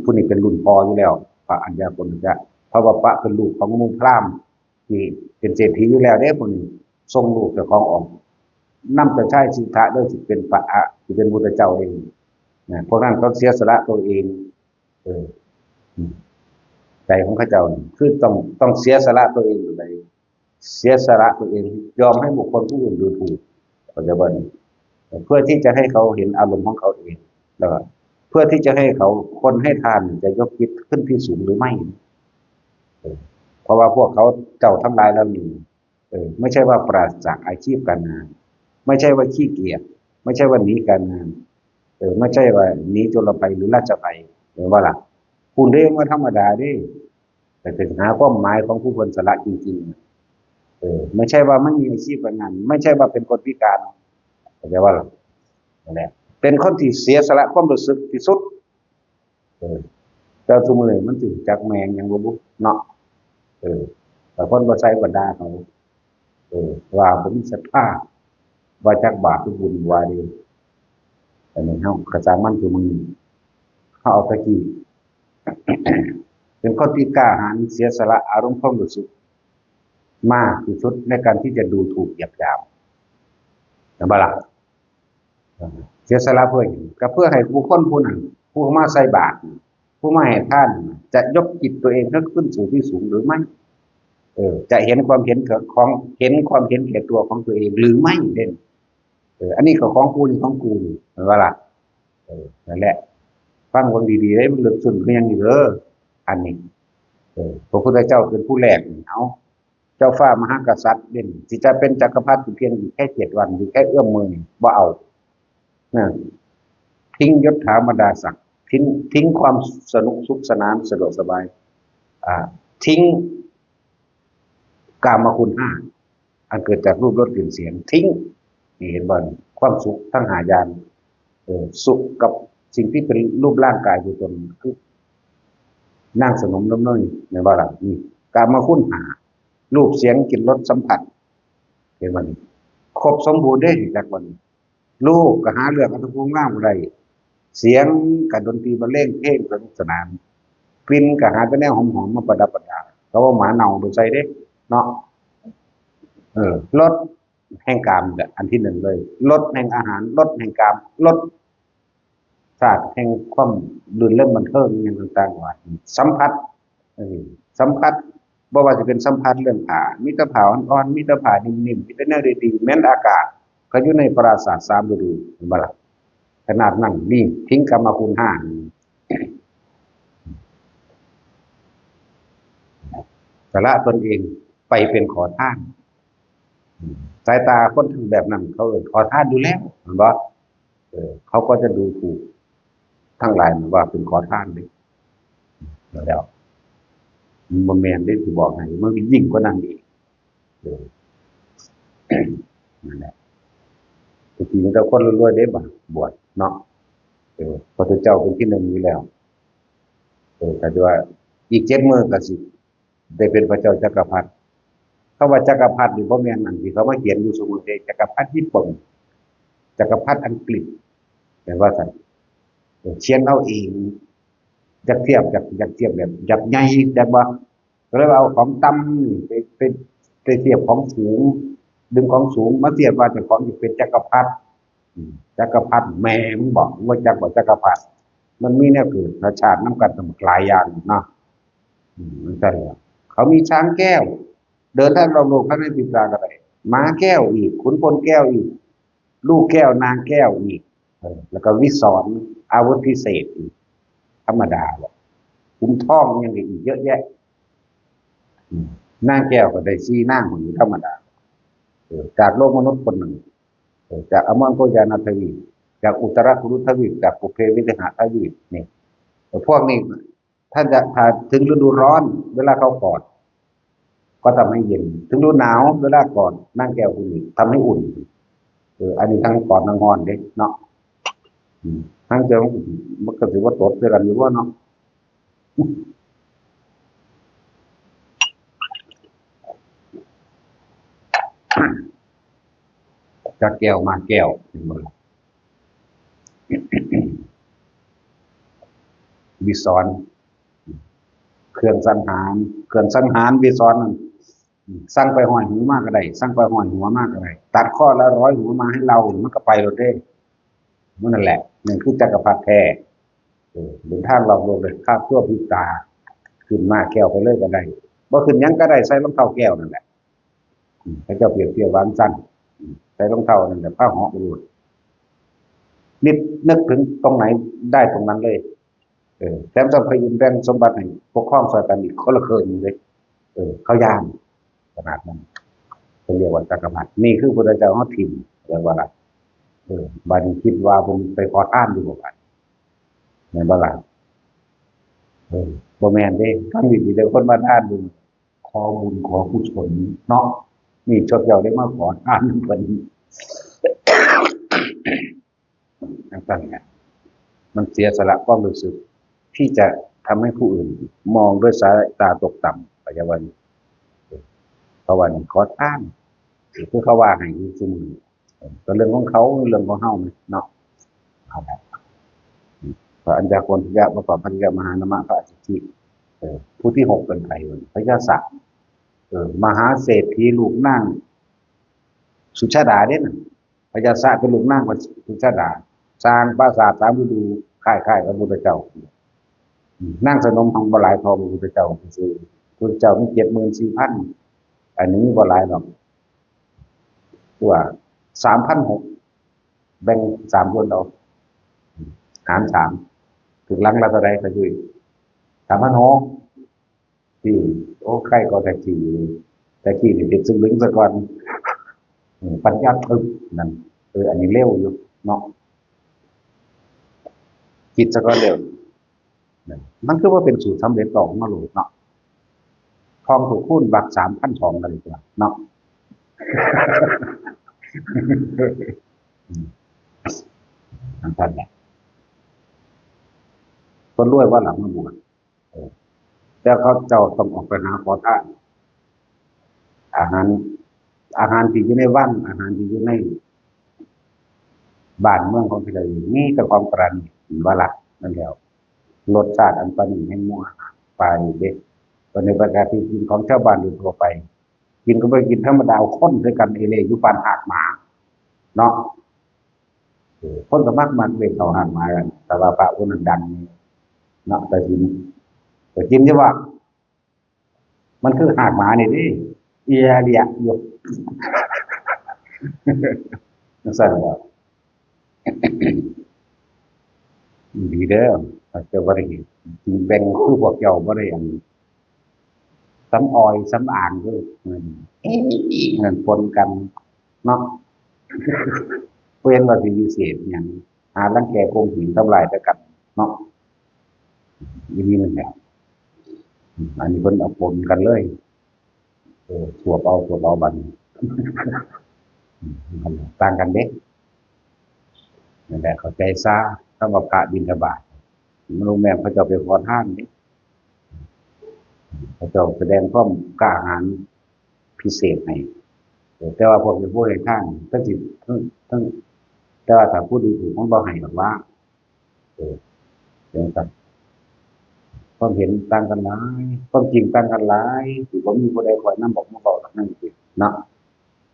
ผู้นี้เป็นรุ่นพ่ออยู่แล้ว พระอัญญาโกณฑัญญะ เพราะวัปปะเป็นลูกของหมู่พราหมณ์ที่เป็นเศรษฐีอยู่แล้วเด้ ผู้นี้ส่งลูกเจ้าของออก นำแต่ชายสิทธัตถะเด้อ สิเป็นพระอะ สิเป็นพุทธเจ้าเด้ นะ พวกนั้นเขาเสียสละตัวเอง เออ อืม ใจของเขาเจ้านี่คือต้อง ต้องเสียสละตัวเองอยู่ไหน เสียสละตัวเอง ยอมให้บุคคลผู้อื่นดูถูก เข้าใจบ่นี่ เพื่อที่จะให้เขาเห็นอารมณ์ของเขาเอง แล้วก็เพื่อที่จะให้เขา คนให้ทานจะยกจิตขึ้นที่สูงหรือไม่ เออ เพราะว่าพวกเขาเจ้าทั้งหลายเหล่านี้ เออ ไม่ใช่ว่าปราศจากอาชีพการงาน ไม่ใช่ว่าขี้เกียจ ไม่ใช่ว่าหนีการงาน เออ ไม่ใช่ว่าหนีโจรภัยหรือราชภัย แม่นบ่ล่ะ คุณเด้มันธรรมดาเด้ แต่ถึงหาความหมายของผู้คนสละจริงๆ เออ ไม่ใช่ว่าไม่มีอาชีพการงาน ไม่ใช่ว่าเป็นคนพิการ เข้าใจบ่ล่ะ นั่นแหละ เป็นคนที่เสียสละความรู้สึกที่สุด เออ แต่ซุมื้อนี้มันสิจักแม่นหยังบ่บุเนาะ เออ แต่คนบ่ใส่ก็ด่าเขา เออ ว่าบ่มีศรัทธา ว่าจักบาปหรือบุญว่าเด้ อันนี้เฮาก็ช่างมันซุมื้อนี้ เฮาเอาแต่กี้ เป็นคนที่กล้าหาญเสียสละอารมณ์ความรู้สึกมากที่สุดในการที่จะดูถูกเหยียดหยาม แม่นบ่ล่ะ เสียสละเพื่อหยัง ก็เพื่อให้บุคคลผู้นั้น ผู้มาใส่บาตร ผู้มาให้ทาน จะยกจิตตัวเองให้ขึ้นสู่ที่สูงหรือไม่ เออ จะเห็นความเห็นของ เห็นความเห็นแก่ตัวของตัวเองหรือไม่เด้ เออ อันนี้ก็ของกูนี่ของกูนี่ แม่นบ่ล่ะ เออ นั่นแหละ ฟังเบิ่งดีๆเด้ มันลึกซึ้งคือหยังนี่เด้อ อันนี้ เออ พระพุทธเจ้าเป็นผู้แรกนี่ เอา เจ้าฟ้ามหากษัตริย์เด่น ที่จะเป็นจักรพรรดิเพียงอยู่แค่เจ็ดวัน อยู่แค่เอื้อมมือนี่ บ่เอา นะ ทิ้งยศถาบรรดาศักดิ์ ทิ้ง ทิ้งความสนุกสุขสนานสะดวกสบาย อ่า ทิ้งกามคุณห้า อันเกิดจากรูปรสกลิ่นเสียง ทิ้ง นี่เห็นบ่ ความสุขทั้งห้าอย่าง เออ สุขกับสิ่งที่เป็นรูปร่างกายตัวตน คือ นางสนมน้ำน้อย แม่นบ่ล่ะ นี่ กามคุณห้า รูปเสียงกลิ่นรสสัมผัส เห็นบ่นี่ ครบสมบูรณ์เด้ จักบ่นี่ รูปก็หาเลือกเอาแต่ผู้งามบ่ได้ เสียงก็ดนตรีบรรเลงเพลงสนุกสนาน กลิ่นก็หาแต่แนวหอมๆมาประดับประดา เขาว่าหมาเน่าบ่ใส่เด้ เนาะ เออ รสแห่งกามเนี่ยอันที่หนึ่งเลย รสแห่งอาหาร รสแห่งกาม รส ชาติแห่งความรื่นเริงบันเทิงอหย่างต่างๆ ว่าสัมผัส เออ สัมผัส บ่ว่าจะเป็นสัมผัสเรื่องผ้า มีแต่ผ้าอ่อนๆ มีแต่ผ้านิ่มๆ มีแต่แนวดีๆ แม้นอากาศ ก็อยู่ในปราสาทสามฤดู เห็นบ่ล่ะ ขนาดนั้น นี่ ทิ้งกามคุณห้า สละตนเองไปเป็นขอทาน สายตาคนแบบนั้น เขาเอิ้นขอทานอยู่แล้ว เห็นบ่ เออ เขาก็จะดูถูกทั้งหลายว่าเป็นขอทานเด้ แล้ว มันบ่แม่นเด้ สิบอกให้ มันยิ่งกว่านั้นอีก เออ นั่นแหละ จริงๆ แต่คนรวยๆ เด้ บาด บวชเนาะ เออ พระพุทธเจ้าเป็นที่หนึ่งอยู่แล้ว เออ แต่ว่าอีกเจ็ดมื้อก็สิ ได้เป็นพระเจ้าจักรพรรดิ คำว่าจักรพรรดินี่บ่แม่นอันที่เขามาเขียนอยู่ซุมื้อเด้ จักรพรรดิญี่ปุ่น จักรพรรดิอังกฤษ แม่นว่าซั่น เออ เขียนเอาเอง อยากเทียบ อยาก อยากเทียบแบบ อยากใหญ่ อยากบ่ ก็เลยว่าเอาของต่ำนี่ไป ไป ไปเทียบของสูง ดึงของสูงมาเทียบว่าเจ้าของสิเป็นจักรพรรดิ อืม จักรพรรดิแม่มึงบอก มึงบ่จักว่าจักรพรรดิ มันมีแนวเกิดธรรมชาตินำกันตั้งหลายอย่างเนาะ อืม มันซั่นแหละ เขามีช้างแก้ว เดินทางรอบโลกภายในพริบตาก็ได้ ม้าแก้วอีก ขุนพลแก้วอีก ลูกแก้วนางแก้วอีก เออ แล้วก็วิสร อาวุธพิเศษอีก ธรรมดาบ่ ขุมทองยังได้อีกเยอะแยะ อืม นางแก้วก็ได้สี่นาง คนนี้ธรรมดา เออ จากโลกมนุษย์คนหนึ่ง เออ จากอมรโกยานาทวีป จากอุตรกุรุทวีป จากปุพเพวิเทหทวีป นี่ แต่พวกนี้ ถ้าจะ ถ้าถึงฤดูร้อน เวลาเขากอด ก็ทำให้เย็น ถึงฤดูหนาว เวลากอดนางแก้วคนนี้ ทำให้อุ่น เออ อันนี้ทั้งกอดทั้งฮ้อนเด้เนาะ อืม ทั้งเจ้า มันก็ถือว่าตดด้วยกันอยู่ว่าเนาะ จากแก้วมาแก้ว เห็นบ่ล่ะ วิสร เครื่องสังหาร เครื่องสังหารวิสรนั่น สั่งไปห้อยหูมาก็ได้ สั่งไปห้อยหัวมาก็ได้ ตัดข้อละร้อยหัวมาให้เรา มันก็ไปโลดเด้ มันนั่นแหละ นั่นคือจักรพรรดิแท้ เออ เดินทางรอบโลกเลย คาบชั่วพริบตา ขึ้นม้าแก้วไปเลยก็ได้ บ่ขึ้นหยังก็ได้ ใส่รองเท้าแก้วนั่นแหละ อืม พระเจ้าเปรียบเทียบว่าซั่น อืม ใส่รองเท้านั่นแหละ พาเหาะไปโลด นิดนึกถึงตรงไหนได้ตรงนั้นเลย เออ แถมซ้ำไปแบ่งสมบัติให้ปกครองช่วยกันอีกคนละครึ่งเลย เออ เขาย้าน ขนาดนั้น เขาเรียกว่าจักรพรรดิ นี่คือพระเจ้าเขาถิ่ม เรียกว่า เออ บัดนี้คิดว่าเพิ่นไปขอทานอยู่บ่บัด แม่นบ่ล่ะ เออ บ่แม่นเด้ ฟังดีๆเด้อ คนมาทานอยู่ ขอบุญขอกุศลเนาะ นี่ชอบเจ้าได้มาขอทานเพิ่น จั่งซั้นเนี่ย มันเสียสละความรู้สึก ที่จะทำให้ผู้อื่นมองด้วยสายตาตกต่ำ ปัจจุบัน เพราะว่านี่ขอทาน คือเขาว่าให้อยู่ซุมื้อ เออ ก็เรื่องของเขา เรื่องของเฮาเนาะ เอาละ พระอัญญาโกณฑยะ พระปัพพัญญะ มหานามะ พระอัสสชิ เออ ผู้ที่หกเป็นใครวะ พญาสะ เออ มหาเศรษฐีลูกนางสุชาดาเด้นั่น พญาสะเป็นลูกนางสุชาดา สร้างปราสาทสามฤดู คล้ายๆกับพระพุทธเจ้า อืม นางสนมของบ่หลายเท่าพระพุทธเจ้า คือพระพุทธเจ้ามีเจ็ดหมื่นสี่พัน อันนี้มีบ่หลายหรอก ตัวสามพันหก แบ่งสามคนเอา หารสาม ถึงหลังละเท่าใดก็คือ สามพันหก ที่ โอ้ ใครก็แต่กี้ แต่กี้นี่ติดซึ่งลึงซะก่อน อืม ปัญญาทึบนั่น เออ อันนี้เร็วอยู่เนาะ คิดซะก่อนเร็ว นั่น มันคือว่าเป็นสูตรสำเร็จต่อมาโลดเนาะ ทองถูกคูณบาทสามพันสองกันเลยเนาะ อืม นั่นแหละ คนรวยว่าหลังมาบวช เออ แต่เขาเจ้าต้องออกไปหาขอทาน อาหาร อาหารที่อยู่ในวัง อาหารที่อยู่ในบ้านเมืองของเขาเจ้านี่ มีแต่ของประณีต เห็นบ่ล่ะ นั่นแล้ว รสชาติอันประณีตแห่งหมู่อาหาร ปลานี่เด้ ก็ในประกาศที่กินของชาวบ้านโดยทั่วไป กินก็บ่ได้กินธรรมดา เอาคนด้วยกันเอเล่อยู่ปานหากหมา เนาะ เออ คนก็มัก มักเล่นเข้าหากหมากัน แต่ว่าพระผู้นั้นดังเนาะ แต่กิน แต่กินใช่ปะ มันคือหากหมานี่เด้ เอียเดียอยู่ จั่งซั่นแหล้ว ดีเด้อ อาจจะบ่ได้แบ่งคือพวกเจ้าบ่ได้อัน สำออยสำอางเด้อ อืม นั่นปนกันเนาะ บ่เห็นว่าสิวิเศษหยัง หารังแกข่มเหงทำลายแต่กันเนาะ อีนี่มันแหละ อืม อันนี้เพิ่นเอาปนกันเลย เออ สวบเอา สวบเอาบัดนี้ อืม ต่างกันเด้ นั่นแหละ เข้าใจซะ คำว่าพระบิณฑบาต มันบ่แม่นเขาเจ้าไปขอทานเด้ เขาเจ้าแสดงความกล้าหาญพิเศษให้ เออ แต่ว่าพวกเป็นผู้ให้ทาน ทั้งสิ ทั้ง ทั้ง แต่ว่าถ้าผู้ดูถูกมันบ่ให้ดอกว่า เออ จั่งซั่น ความเห็นต่างกันหลาย ความจริงต่างกันหลาย สิบ่มีผู้ใดคอยนำบอกมาเว้าดอกนั่นสิเนาะ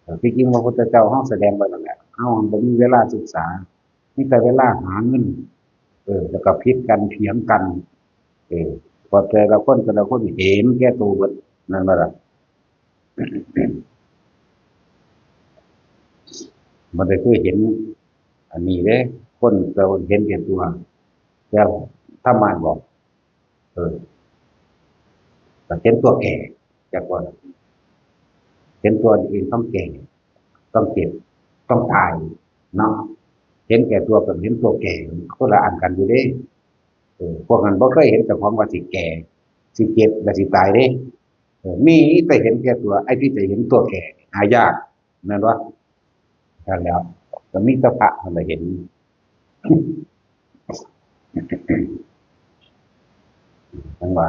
เออ ที่จริงพระพุทธเจ้าเฮาแสดงไว้นั่นแหละ เฮาบ่มีเวลาศึกษา มีแต่เวลาหาเงิน เออ แล้วก็ผิดกัน เถียงกัน เออ เพราะแต่ละคน แต่ละคนเห็นแก่ตัวเบิด นั่นบ่ล่ะ มันได้คือเห็น อันนี้เด้ คนเราเห็นแก่ตัว แต่ธรรมะบอก เออ ก็เห็นตัวแก่ จักว่า เห็นตัวเองต้องแก่ ต้องเจ็บ ต้องตาย เนาะ เห็นแก่ตัวกับเห็นตัวแก่ คนละอันกันอยู่เด้ เออ พวกนั้นบ่เคยเห็นเจ้าของว่าสิแก่ สิเจ็บ และสิตายเด้ เออ มีแต่เห็นแก่ตัว ไอ้ที่จะเห็นตัวแก่ หายาก แม่นบ่ นั่นแหล้ว ก็มีแต่พระเท่านั้นเห็น จั่งว่า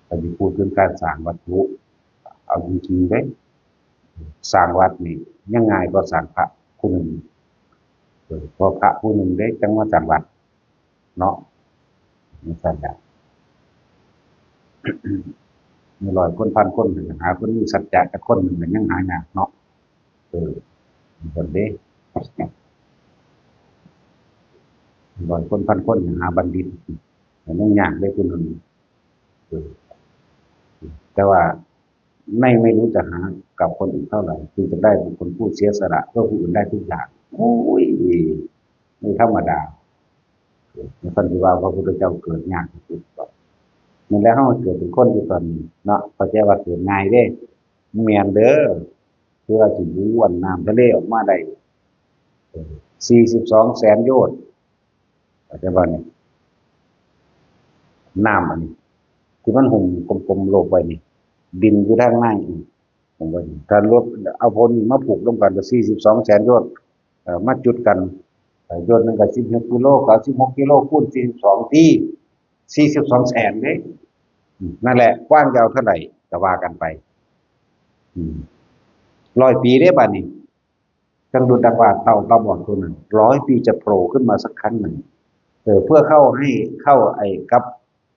ถ้าสิพูดถึงการสร้างวัตถุ เอาจริงๆเด้ สร้างวัดนี่ยังง่ายกว่าสร้างพระผู้หนึ่ง เออ เพราะพระผู้หนึ่งเด้ จั่งมาสร้างวัด เนาะ จั่งซั่นล่ะ มีร้อยคนพันคน หาคนมีสัจจะจักคนหนึ่งก็ยังหายากเนาะ เออ จั่งซั่นเด้ ร้อยคนพันคน หาบัณฑิต ก็ยังยากเด้ผู้หนึ่ง เออ แต่ว่า ในไม่รู้จะหากับคนอื่นเท่าไหร่ จึงจะได้บุคคลผู้เสียสละเพื่อผู้อื่นได้ทุกอย่าง โอ้ย ไม่ธรรมดา เออ ท่านที่ว่าพระพุทธเจ้าเกิดยากที่สุด นั่นแหละ เฮาเกิดเป็นคนอยู่ตอนนี้เนาะ เข้าใจว่าเกิดง่ายเด้ แม่นเด้อ เพื่อสิบู้อันน้ำทะเลออกมาได้ เออ สี่สิบสองแสนโยชน์ เข้าใจบ่นี่ น้ำอันนี้ ที่มันหุ้มกลมๆโลกไว้นี่ ดินอยู่ทางในอีก ผมว่านี่ ถ้ารวบ เอาพวกนี้มาผูกรวมกันก็สี่สิบสองแสนโยชน์ เอ่อ มาจุดกัน เอ่อ โยชน์หนึ่งก็สิบหกกิโล ก็สิบหกกิโลคูณสี่สิบสองตี สี่สิบสองแสนเด้ อืม นั่นแหละ กว้างยาวเท่าไหร่ ก็ว่ากันไป อืม ร้อยปีเด้บัดนี้ จั่งดุจดังว่าเต่าตาบอดตัวหนึ่ง ร้อยปีจะโผล่ขึ้นมาสักครั้งหนึ่ง เออ เพื่อเข้าให้ เข้าไอ้กับ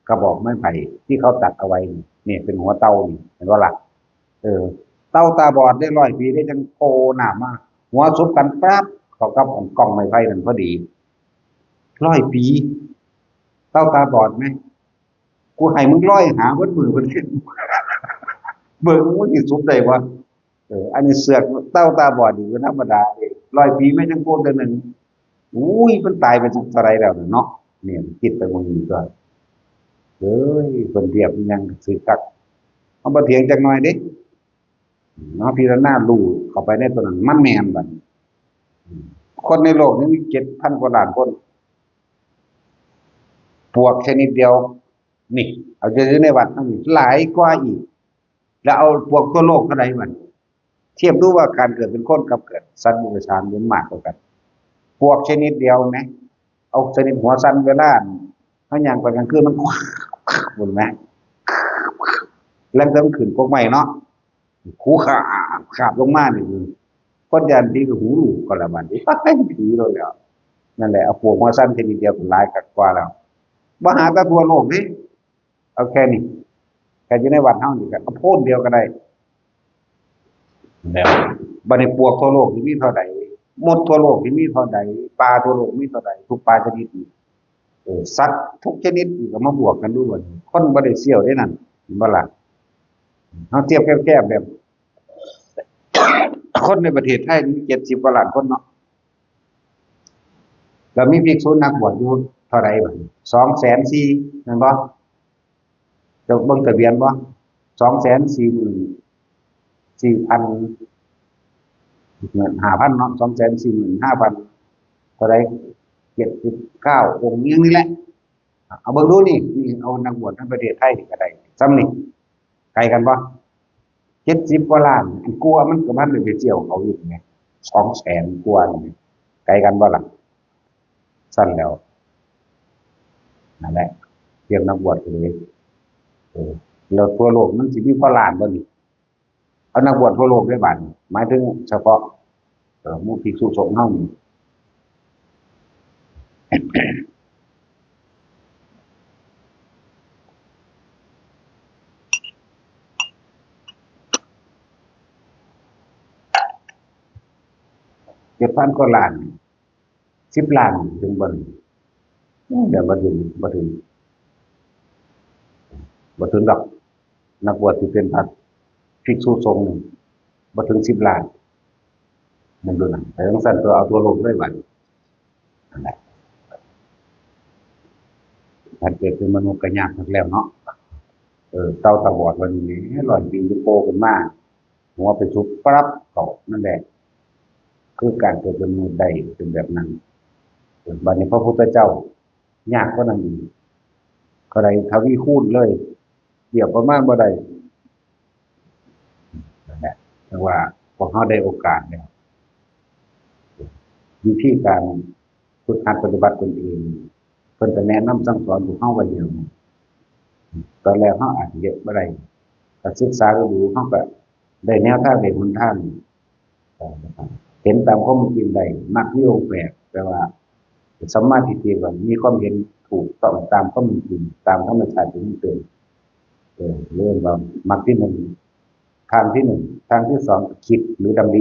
กระบอกไม้ไผ่ที่เขาตัดเอาไว้นี่ เนี่ย เป็นหัวเต่านี่ เห็นบ่ล่ะ เออ เต่าตาบอดได้ร้อยปีได้จั่งโผล่หน้ามา หัวสบกันปั๊บ เข้ากับกองไม้ไผ่นั่นพอดี ร้อยปี เต่าตาบอดไหม กูให้มึงลอยหาเบิดมื้อเบิดคืน เบิ่งมึงสิสบได้บ่ เออ อันนี้เสือกเต่าตาบอดนี่ก็ธรรมดาเด้ ร้อยปีแม่นจั่งโพดเทื่อหนึ่ง อุ้ย มันตายไปเท่าใดแล้วน่ะเนาะ เนี่ย คิดไปมื้อนี้ก็ เอ้ย เพิ่นเทียบอิหยังซื่อคัก เฮาบ่เถียงจักหน่อยเด้ เนาะ พิจารณารู้เข้าไปในตัวนั้น มันแม่นบัดนี้ คนในโลกนี้มีเจ็ดพันกว่าล้านคน ปลวกชนิดเดียว นี่ เอาอยู่ในวัดเฮานี่หลายกว่าอีก แล้วเอาปลวกทั่วโลกเท่าใดบัด เทียบดูว่าการเกิดเป็นคนกับเกิดสัตว์เดรัจฉานมันมากกว่ากัน ปลวกชนิดเดียวแหม เอาชนิดหัวสั่นเวลาเฮาย่างไปกลางคืนมัน เห็นไหม แล้วแต่มันขึ้นกกไม้เนาะ หูขาบ ขาบลงมานี่ คนย่านผีก็หูรูก็ละบัดนี้ ผีแล้วแหล้ว นั่นแหละ เอาปลวกหัวสั่นชนิดเดียวก็หลายคักกว่าแล้ว บ่หาแต่ทั่วโลกเด้ เอาแค่นี้ แค่อยู่ในวัดเฮานี่ก็เอาโพนเดียวก็ได้ แล้วบัดนี้ปลวกทั่วโลกนี่มีเท่าใด มดทั่วโลกที่มีเท่าใด ปลาทั่วโลกมีเท่าใด ทุกปลาชนิดนี่ เออ สัตว์ทุกชนิดนี่ก็มาบวกกันดูบัดนี้ คนบ่ได้เสี้ยวเด้นั่น เห็นบ่ล่ะ เฮาเทียบแคบๆ แบบ คนในประเทศไทยมีเจ็ดสิบกว่าล้านคนเนาะ แล้วมีภิกษุนักบวชอยู่เท่าใดบัดนี้ สองแสนสี่ แม่นบ่ เจ้าเบิ่งทะเบียนบ่ สองแสนสี่หมื่นสี่พัน ห้าพันเนาะ สองแสนสี่หมื่นห้าพัน เท่าใด เจ็ดสิบเก้า องค์ อย่างนี้แหละ เอาเบิ่งดูนี่ นี่ เอานักบวชในประเทศไทยนี่ก็ได้ ส่ำนี่ ไกลกันบ่ เจ็ดสิบกว่าล้าน อันกลัวมันก็มันไปเจียวเขาอยู่ไง สองแสนกว่านี่ ไกลกันบ่ล่ะ ซั่นแล้ว นั่นแหละ เตรียมนักบวชเลย เออ แล้วทั่วโลกมันสิมีพอล้านบ่นี่ เอานักบวชทั่วโลกได้บาดนี้ หมายถึงเฉพาะ เอ่อ หมู่ภิกษุสงฆ์เฮานี่ เจ็ดพันกว่าล้าน สิบล้านถึงบ่นี่ เดี๋ยวบ่ถึง บ่ถึง บ่ถึงดอก นักบวชที่เป็นพระภิกษุสงฆ์นี่ บ่ถึงสิบล้าน นั่นดูนะ แต่จั่งซั้นตัวเอาทั่วโลกเลยบัดนี้ นั่นแหละ ท่านเกิดเป็นมนุษย์ก็ยากนักแล้วเนาะ เออ เต่าตาบอดวันนี้ ร้อยปีที่โผล่ขึ้นมา หัวไปสุดปรับเขา นั่นแหละ คือการเกิดเป็นมนุษย์ได้เป็นแบบนั้น เออ บัดนี้พระพุทธเจ้า ยากกว่านั้นอีก เท่าใดทวีคูณเลย เทียบประมาณบ่ได้ นั่นแหละ แต่ว่าพวกเราได้โอกาสแล้ว วิธีการฝึกหัดปฏิบัติตนเอง เพิ่นก็แนะนำสั่งสอนพวกเราไว้แล้ว ตอนแรกเราอาจจะเฮ็ดบ่ได้ ก็ศึกษาดูๆ เราก็ได้แนวทาง ได้หนทาง เห็นตามความเป็นจริงได้ มักมีองค์แปด แต่ว่าสัมมาทิฏฐิก็มีความเห็นถูกต้องตามความเป็นจริง ตามธรรมชาติที่มันเป็น เออ เรียกว่ามักที่หนึ่ง ทางที่หนึ่ง ทางที่สอง คิดหรือดำริ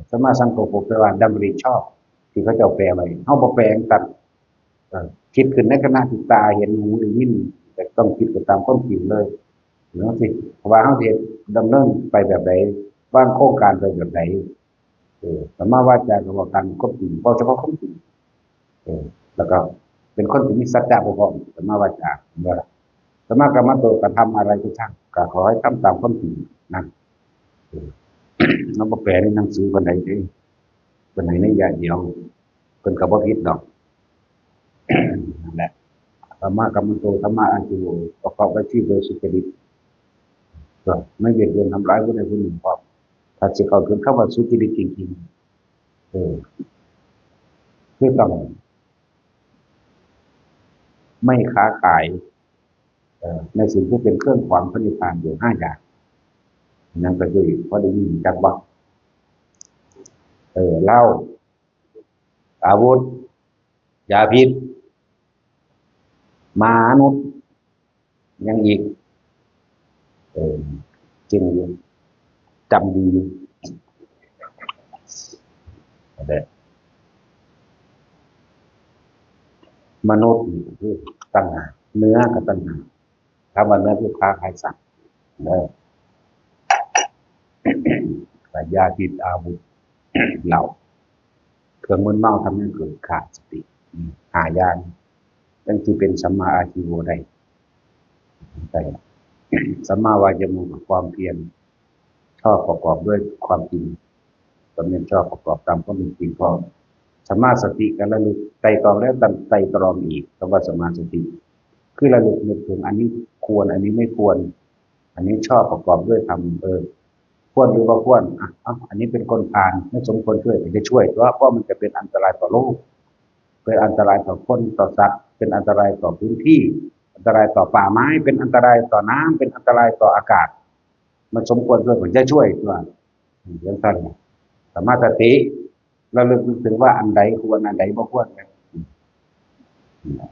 สัมมาสังกัปปะแปลว่าดำริชอบ ที่เขาเจ้าแปลไว้ เราบ่แปลจั่งซั้น เอ่อ คิดขึ้นในขณะที่ตาเห็น หูได้ยิน แต่ต้องคิดไปตามความจริงเลย จั่งซี้ เพราะว่าเราสิดำเนินไปแบบใด วางโครงการไปแบบใด เออ สัมมาวาจาก็เว้าตามความจริง เว้าเฉพาะความจริง เออ แล้วก็เป็นคนที่มีสัจจะบ่พร้อม สัมมาวาจา เห็นบ่ล่ะ สัมมากัมมันโต กระทำอะไรก็ช่าง ก็ขอให้ทำตามความจริงนะ เออ เราบ่แปลในหนังสือปานใดเด้ ปานใดในญาติเดียว เพิ่นก็บ่ผิดดอก นั่นแหละ สัมมากัมมันโต สัมมาอาชีโว ประกอบอาชีพโดยสุจริต ก็ไม่เบียดเบียนทำร้ายผู้ใดผู้หนึ่งพร้อม ถ้าสิเข้าถึงคำว่าสุจริตจริงๆ เออ คือต้องไม่ค้าขาย เอ่อ ในสิ่งที่เป็นเครื่องขวางพระนิพพานอยู่ห้าอย่าง นั่นก็คือ พอได้ยินจักบ่ เออ เหล้า อาวุธ ยาพิษ มนุษย์ ยังอีก เออ จริงอยู่ จำดีอยู่ นั่นแหละ มนุษย์นี่ก็คือตัณหา เนื้อก็ตัณหา คำว่าเนื้อคือค้าขายสัตว์ เด้อ ก็ยาพิษ อาวุธ เหล้า เครื่องมึนเมาทำให้เกิดขาดสติ อืม ห้าอย่าง จั่งสิเป็นสัมมาอาชีโวได้ ได้ สัมมาวายาโมก็ความเพียร ชอบประกอบด้วยความจริง ก็แม่นชอบประกอบตามความเป็นจริงพร้อม สัมมาสติก็ระลึกไตร่ตรองแล้วไตร่ตรองอีก คำว่าสัมมาสติ คือระลึกนึกถึงอันนี้ควร อันนี้ไม่ควร อันนี้ชอบประกอบด้วยธรรม เออ ควรหรือบ่ควร อ่ะ เอ้า อันนี้เป็นคนพาล ไม่สมควรช่วย ก็จะช่วย เพราะว่ามันจะเป็นอันตรายต่อโลก เป็นอันตรายต่อคน ต่อสัตว์ เป็นอันตรายต่อพื้นที่ อันตรายต่อป่าไม้ เป็นอันตรายต่อน้ำ เป็นอันตรายต่ออากาศ มันสมควรช่วย ผมจะช่วยตัว อืม จั่งซั้นน่ะ สัมมาสติ ระลึกนึกถึงว่าอันใดควร อันใดบ่ควร อืม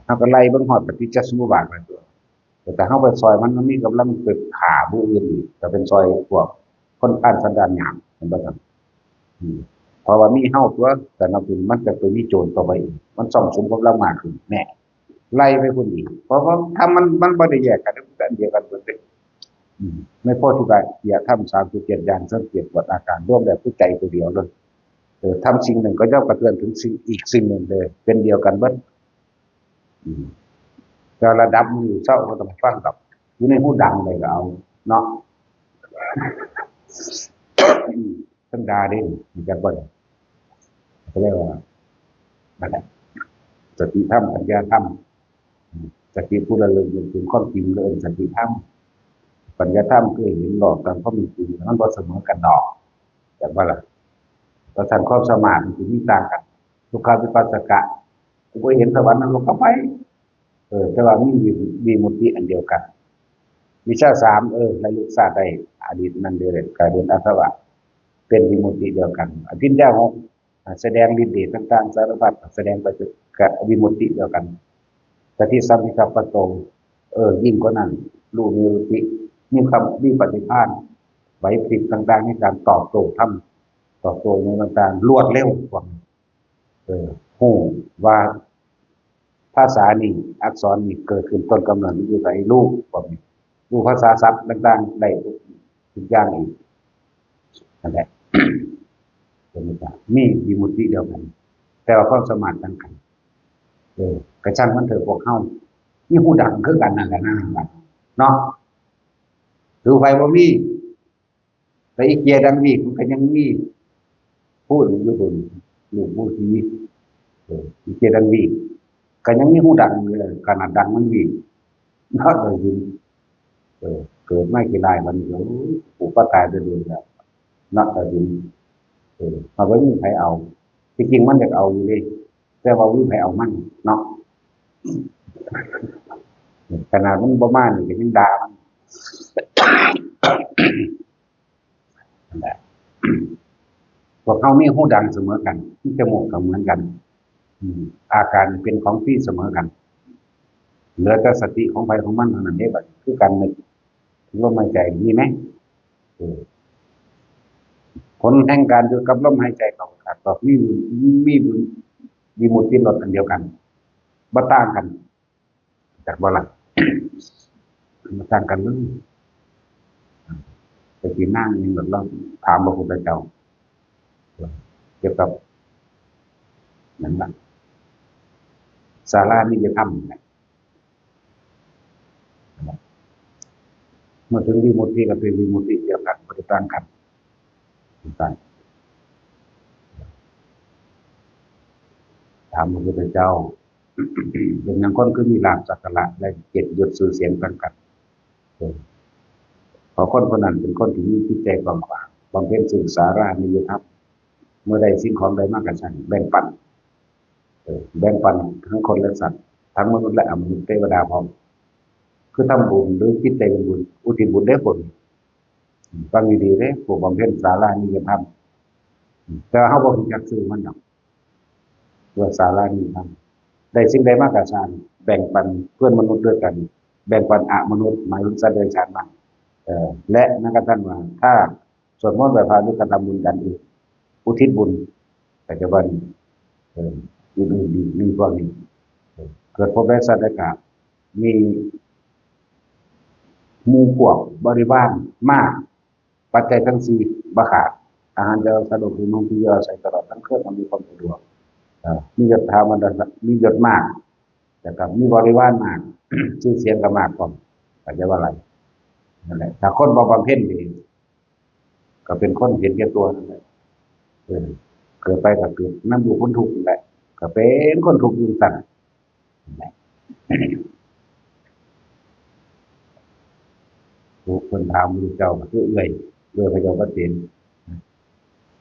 เราก็ไล่เบิ่งฮอดปฏิจจสมุปบาทนั่นตัว แต่ถ้าเราไปซอยมัน มันมีกำลังไปฆ่าผู้อื่นอีก ก็เป็นซอยพวกคนพาลสันดานหยาบ เห็นบ่ครับ อืม เพราะว่ามีเฮาตัว แต่นับถือมันจะไปมีโจรต่อไปอีก มันซ่องสุมกำลังมากขึ้นแน่ ไล่ไปคนอีก เพราะว่าถ้ามันมันบ่ได้แยกกันมันก็อันเดียวกันหมดเลย อืมในโพธิปักขิยธรรมสามสิบเจ็ดอย่างสังเกตบทอาการรวมแล้วคือใจตัวเดียวเลย เออทำสิ่งหนึ่งก็ย่อมกระเทือนถึงสิ่งอีกสิ่งหนึ่งเลย เป็นเดียวกันเบิด อืมแต่ระดับมันอยู่เศร้าก็ต้องฟังกับ อยู่ในหูดังเลยก็เอาเนาะ อืมธรรมดาเด้มีจักบ่ได้ก็เรียกว่านั่นแหละสติธรรมปัญญาธรรม อืมสติผู้ระลึกถึงความจริงก็เอิ้นสติธรรม ปัญญาธรรมคือเห็นหลอกตามความเป็นจริงมันบ่เสมอกันดอก จักบ่ล่ะเพราะฉะนั้นความสามารถมันสิมีต่างกัน สุขาวิปัสสกะ กูบ่เห็นสวรรค์นรกก็ไป เออ แต่ว่ามีวิมุตติอันเดียวกัน วิชชาสาม เออระลึกชาติได้ อดีตนั่นเดียวกัน กลายเป็นอาสวะ เป็นวิมุตติเดียวกัน อภิญญาหก อ่าแสดงฤทธิ์เดชต่างๆ สารพัด แสดงไปกับวิมุตติเดียวกัน สติสัมปชัญญะโต เออ ยิ่งกว่านั้น รู้มีวิมุตติ มีคำมีปฏิภาณ ไหวพริบต่างๆ ในการตอบโต้ธรรม ตอบโต้ในต่างๆ รวดเร็วกว่า เออฮู้ว่าภาษานี้ อักษรนี้เกิดขึ้นต้นกำเนิดมันอยู่ไส รู้พวกนี้ รู้ภาษาสัตว์ต่างๆ ได้ทุกอย่างอีก นั่นแหละ เป็นไปได้ มีวิมุตติเดียวกัน แต่ว่าความสามารถต่างกัน เออกระช่างมันเถอะพวกเฮา มีหูดังคือกันนั่นแหละนะ เนาะ ถือไฟบ่มี แต่อีเกียดังวีกมันก็ยังมีพูดอยู่บนลูกผู้ทีเอออีเกียดังวีกก็ยังมีหูดังอยู่เลยขนาดดังมันวีกเนาะแต่ยินเออเกิดไม่กี่ลายวันนี้ก็โอ้โหก็ตายไปเลยแล้วเนาะแต่ยินเออเอาไว้ไม่มีใครเอาที่จริงมันอยากเอาอยู่เลยแต่ว่าวิไผเอามันเนาะขนาดมันบ่มานี่ก็ยังด่ามันนั่นแหละ พวกเขามีหูดังเสมอกัน มีจมูกก็เหมือนกัน อืมอาการเป็นของฟรีเสมอกัน เหลือแต่สติของไผของมันเท่านั้นเด้บัดนี้คือการนึกลมหายใจมีไหมเออผลแห่งการอยู่กับลมหายใจเข้าขาดออกมีมีบุญวิมุตติรสอันเดียวกันบ่ต่างกัน จากบ่ล่ะมาสร้างกันเลยไปกินนั่งหนึ่งแบบเราถามพระพุทธเจ้าเกี่ยวกับนั่นแหละสารานิยธรรมเนี่ยเมื่อถึงวิมุตติก็เป็นวิมุตติเดียวกันไม่ได้ต่างกันต่างถามพระพุทธเจ้า เป็นอย่างคนคือมีลาภสักการะและเกียรติยศชื่อเสียงต่างกันเออเพราะคนคนนั้นเป็นคนที่มีจิตใจกว้างขวางบำเพ็ญซึ่งสารานิยธรรมเมื่อได้สิ่งของใดมากกระชันแบ่งปันเออแบ่งปันทั้งคนและสัตว์ทั้งมนุษย์และอมนุษย์เทวดาพร้อมคือทำบุญหรือจิตใจเป็นบุญอุทิศบุญได้ผลฟังดีๆเด้ผู้บำเพ็ญสารานิยธรรมแต่ว่าเขาบอกจักซื้อมันหรอก เพื่อสาระนี้ครับได้สิ่งใดมากกระสานแบ่งปันเพื่อนมนุษย์ด้วยกัน แบ่งปันอมนุษย์หมายถึงสัตว์เดรัจฉานบ้างเอ่อและแม้กระทั่งว่าถ้าสวดมนต์ไหว้พระหรือกระทำบุญกันอีกอุทิศบุญปัจจุบันเอ่ออื่นๆดีมีพวกนี้เอ่อเกิดพบได้สัตว์ได้กราบมีหมู่พวกบริวารมาก ปัจจัยทั้งสี่บ่ขาด อาหารจะสะดวกหรือนุ่งที่อยู่อาศัยตลอดทั้งเครื่องอำนวยความสะดวกเอ่อมียศถาบรรดาศักดิ์มียศมากนะครับมีบริวารมากชื่อเสียงก็มากพร้อมก็จะว่าอะไรนั่นแหละถ้าคนบ่บำเพ็ญดีก็เป็นคนเห็นแก่ตัวนั่นแหละเออเกิดไปก็เกิดนำอยู่คนทุกข์นั่นแหละก็เป็นคนทุกข์อยู่สั่น ผู้คนถามพระเจ้าก็คือเอื้อยเอื้อยพระเจ้าพระเถร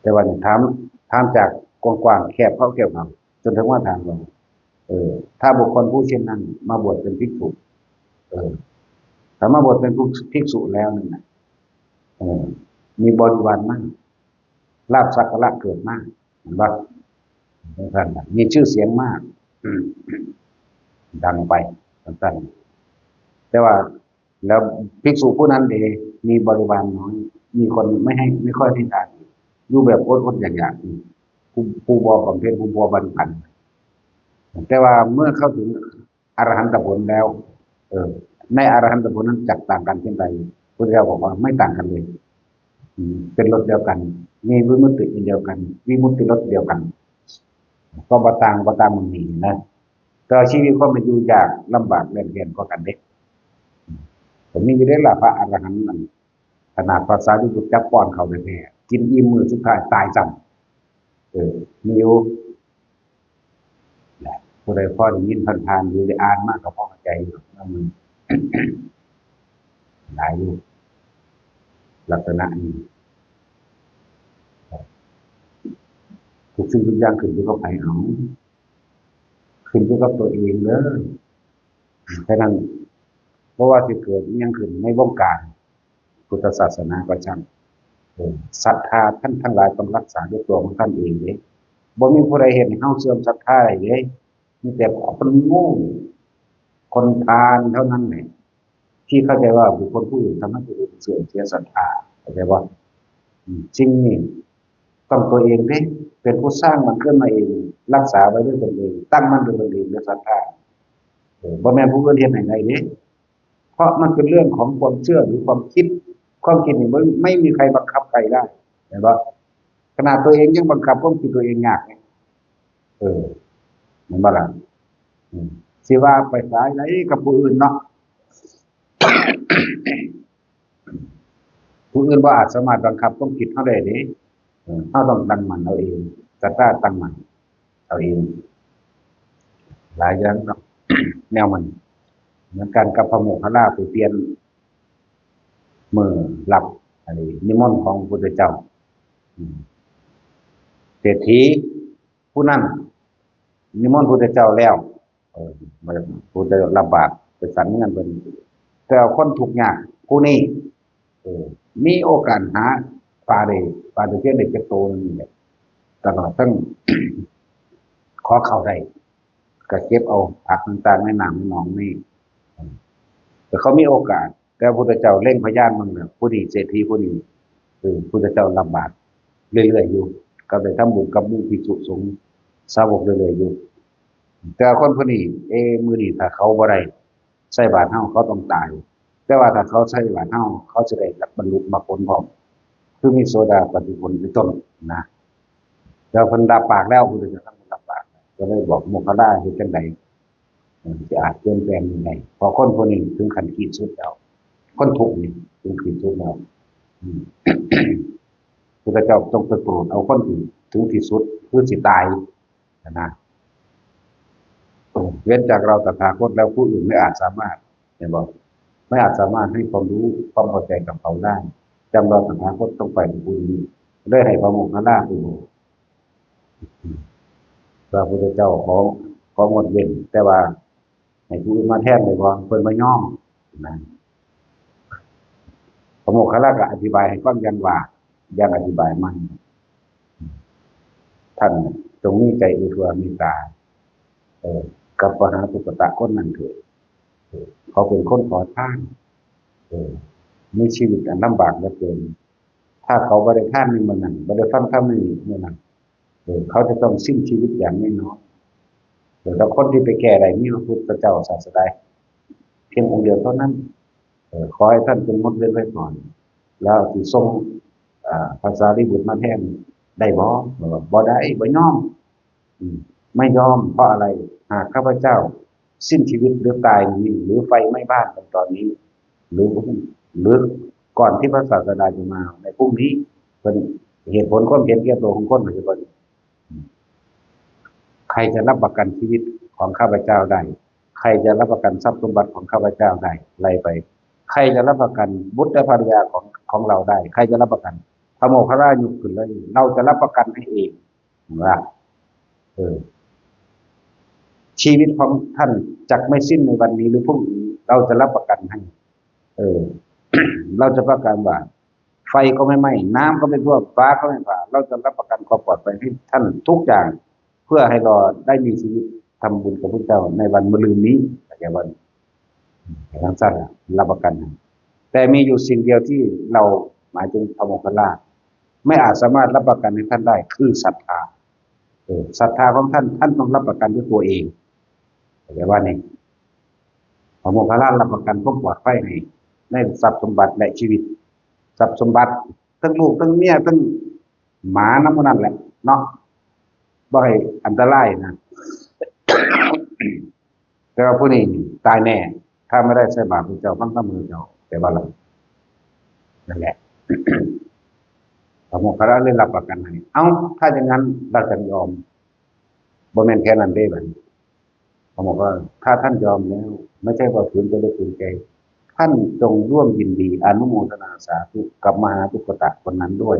แต่ว่านี่ถามถามจากกว้างๆแคบเข้าแคบเอาจนถึงว่าถามว่าเออถ้าบุคคลผู้เช่นนั้นมาบวชเป็นภิกษุเออถ้ามาบวชเป็นภิกษุแล้วนั่นนะเออมีบริวารมากลาภสักการะเกิดมากเห็นปะมีชื่อเสียงมากดังไปต่างๆแต่ว่า แล้วภิกษุผู้นั้นเองมีบริวารน้อย มีคนไม่ให้ไม่ค่อยให้ทานอยู่แบบอดๆอยากๆอีก ผู้ผู้บ่บำเพ็ญ ผู้บ่บรรลุ แต่ว่าเมื่อเข้าถึงอรหันตผลแล้ว เออ ในอรหันตผลนั้นจักต่างกันเพียงใด พระเจ้าบอกว่าไม่ต่างกันเลย อืม เป็นรสเดียวกัน มีวิมุตติอันเดียวกัน วิมุตติรสเดียวกัน ก็บ่ต่าง บ่ต่างหม่องนี้นะ แต่ว่าชีวิตความเป็นอยู่ยากลำบากแล่นแค้นกว่ากันเด้ ผมมีอยู่ได้ละพระอรหันต์นั่น ขนาดพระสารีบุตรจับป้อนเขาวแท้ๆ กินอิ่มมื้อสุดท้ายตายซ้ำ เออ มีอยู่ ผู้ใดพอได้ยินผ่านๆ หรือได้อ่านมาก็พอเข้าใจอยู่ ว่ามัน หลายอยู่ ลักษณะนี้ ทุกสิ่งทุกอย่างขึ้นอยู่กับไผเอา ขึ้นอยู่กับตัวเองเด้อ ฉะนั้น บ่ว่าสิเกิดอิหยังขึ้นในวงการพุทธศาสนาก็ช่าง เออ ศรัทธาท่านทั้งหลายต้องรักษาด้วยตัวของท่านเองเด้ บ่มีผู้ใดเฮ็ดให้เฮาเสื่อมศรัทธาได้เด้ มีแต่คนโง่ คนพาลเท่านั้นแหละ ที่เข้าใจว่าบุคคลผู้อื่นทำให้ผู้อื่นเสื่อมเสียศรัทธา เข้าใจบ่ อืม สิ่งนี้ต้องตัวเองเด้ เป็นผู้สร้างมันขึ้นมาเอง รักษาไว้ด้วยตนเอง ตั้งมั่นด้วยตนเอง ด้วยศรัทธา เออ บ่แม่นผู้อื่นเฮ็ดให้ได้เด้ เพราะมันเป็นเรื่องของความเชื่อหรือความคิด ความคิดนี่มันไม่มีใครบังคับใครได้ เห็นบ่ ขนาดตัวเองยังบังคับความคิดตัวเองยากเลย เออ เห็นบ่ล่ะ อืม สิว่าไปสายใดกับผู้อื่นเนาะ ผู้อื่นบ่อาจสามารถบังคับความคิดเฮาได้เด้ เออ เฮาต้องตั้งมั่นเอาเอง ศรัทธาตั้งมั่นเอาเอง หลายอย่างเนาะ แนวมัน เหมือนกันกับพระโมคคัลลาไปเปลี่ยนมื้อรับ อันนี้นิมนต์ของพระพุทธเจ้า อืม เศรษฐีผู้นั้น นิมนต์พระพุทธเจ้าแล้ว เออ พระพุทธเจ้ารับบาตรไปฉันเงินเพิ่น แต่คนทุกข์ยากผู้นี้ เออ มีโอกาสหาปลาได้ ปลาตะเพียนได้จักโตหนึ่งนี่แหละ ตลอดทั้ง ขอข้าวได้ ก็เก็บเอาผักต่างๆ ในน้ำในหนองนี่ แต่เขามีโอกาส แต่พระพุทธเจ้าเล็งพยานมันน่ะ ผู้นี้เศรษฐีผู้นี้ เออ พุทธเจ้ารับบาตรเรื่อยๆอยู่ ก็ได้ทำบุญกับหมู่ภิกษุสงฆ์สาวกเรื่อยๆอยู่ แต่คนผู้นี้ เอ มื้อนี้ถ้าเขาบ่ได้ใส่บาตรเฮา เขาต้องตาย แต่ว่าถ้าเขาใส่บาตรเฮา เขาสิได้บรรลุมรรคผลพร้อม คือมีโสดาปัตติผลเป็นต้นนะ แล้วเพิ่นรับปากแล้ว พุทธเจ้าท่านรับปาก ก็เลยบอกโมคคัลลาเฮ็ดจั่งใด เออ จะอาจเปลี่ยนแปลงยังไง เพราะคนคนนี้ถึงขั้นขีดสุดแล้ว คนทุกข์นี่ถึงขีดสุดแล้ว อืม พุทธเจ้าต้องไปโปรดเอาคนที่ถึงที่สุด คือสิตายนะ เออ เว้นจากเราตถาคตแล้วผู้อื่นไม่อาจสามารถ เห็นบ่ ไม่อาจสามารถให้ความรู้ความเข้าใจกับเขาได้ จำเราตถาคตต้องไปกับผู้นี้ ได้ให้พระโมคคัลลาไปบอก พระพุทธเจ้าขอ ของดเว้น แต่ว่าให้ผู้อื่นมาแทนได้บ่ เพิ่นบ่ยอมนะ พระโมคคัลลาก็อธิบายให้ฟังอย่างว่า อย่างอธิบายมัน ท่านจงมีใจเอื้อเฟื้อเมตตา เออ กับปหาทุกขะคนนั้นเถิด เออ เขาเป็นคนขอทาน เออ มีชีวิตอันลำบากเหลือเกิน ถ้าเขาบ่ได้ทานในมื้อนั้น บ่ได้ฟังธรรมในมื้อนั้น เออ เขาจะต้องสิ้นชีวิตอย่างแน่นอน เออ แต่คนที่ไปแก้ได้มีพระพุทธเจ้าศาสดาเพียงองค์เดียวเท่านั้น เออ ขอให้ท่านจงงดเว้นไว้ก่อน แล้วสิส่ง อ่า พระสารีบุตรมาแทนได้บ่ บอกว่าบ่ได้ บ่ยอม อืม ไม่ยอม เพราะอะไร หากข้าพเจ้าสิ้นชีวิตหรือตายนี้ หรือไฟไหม้บ้านในตอนนี้ หรือ หรือก่อนที่พระศาสดาจะมาในพรุ่งนี้ เป็นเหตุผลความเห็นแก่ตัวของคนปัจจุบัน ใครจะรับประกันชีวิตของข้าพเจ้าได้ ใครจะรับประกันทรัพย์สมบัติของข้าพเจ้าได้ ไล่ไป ใครจะรับประกันบุตรและภรรยาของ ของเราได้ ใครจะรับประกัน พระโมคคัลลายกขึ้นเลย เราจะรับประกันให้เอง ว่า เออ ชีวิตของท่านจักไม่สิ้นในวันนี้หรือพรุ่งนี้ เราจะรับประกันให้ เออ เราจะประกันว่า ไฟก็ไม่ไหม้ น้ำก็ไม่ท่วม ฟ้าก็ไม่ผ่า เราจะรับประกันความปลอดภัยให้ท่านทุกอย่าง เพื่อให้รอได้มีชีวิตทำบุญกับพระเจ้าในวันมะรืนนี้ เข้าใจบ่ ทั้งสั้นล่ะ รับประกันให้ แต่มีอยู่สิ่งเดียวที่เรา หมายถึงพระโมคคัลลา ไม่อาจสามารถรับประกันให้ท่านได้ คือศรัทธา เออ ศรัทธาของท่าน ท่านต้องรับประกันด้วยตัวเอง เข้าใจว่านี่ พระโมคคัลลารับประกันความปลอดภัยให้ ในทรัพย์สมบัติและชีวิต ทรัพย์สมบัติ ทั้งลูก ทั้งเมีย ทั้งหมานำหมู่นั่นแหละ เนาะ บ่ให้อันตรายนะ แต่ว่าผู้นี้ตายแน่ ถ้าไม่ได้ใส่บาตรพระเจ้า ฟังธรรมพระเจ้า แต่ว่าเรา นั่นแหละ พระโมคคัลลาเลยรับประกันให้ เอ้า ถ้าอย่างนั้นเราจะยอม บ่แม่นแค่นั้นเด้บัดนี้ พระโมคคัลลา ถ้าท่านยอมแล้ว ไม่ใช่ว่าฝืนใจหรือฝืนใจ ท่านจงร่วมยินดี อนุโมทนาสาธุกับมหาทุกขตะคนนั้นด้วย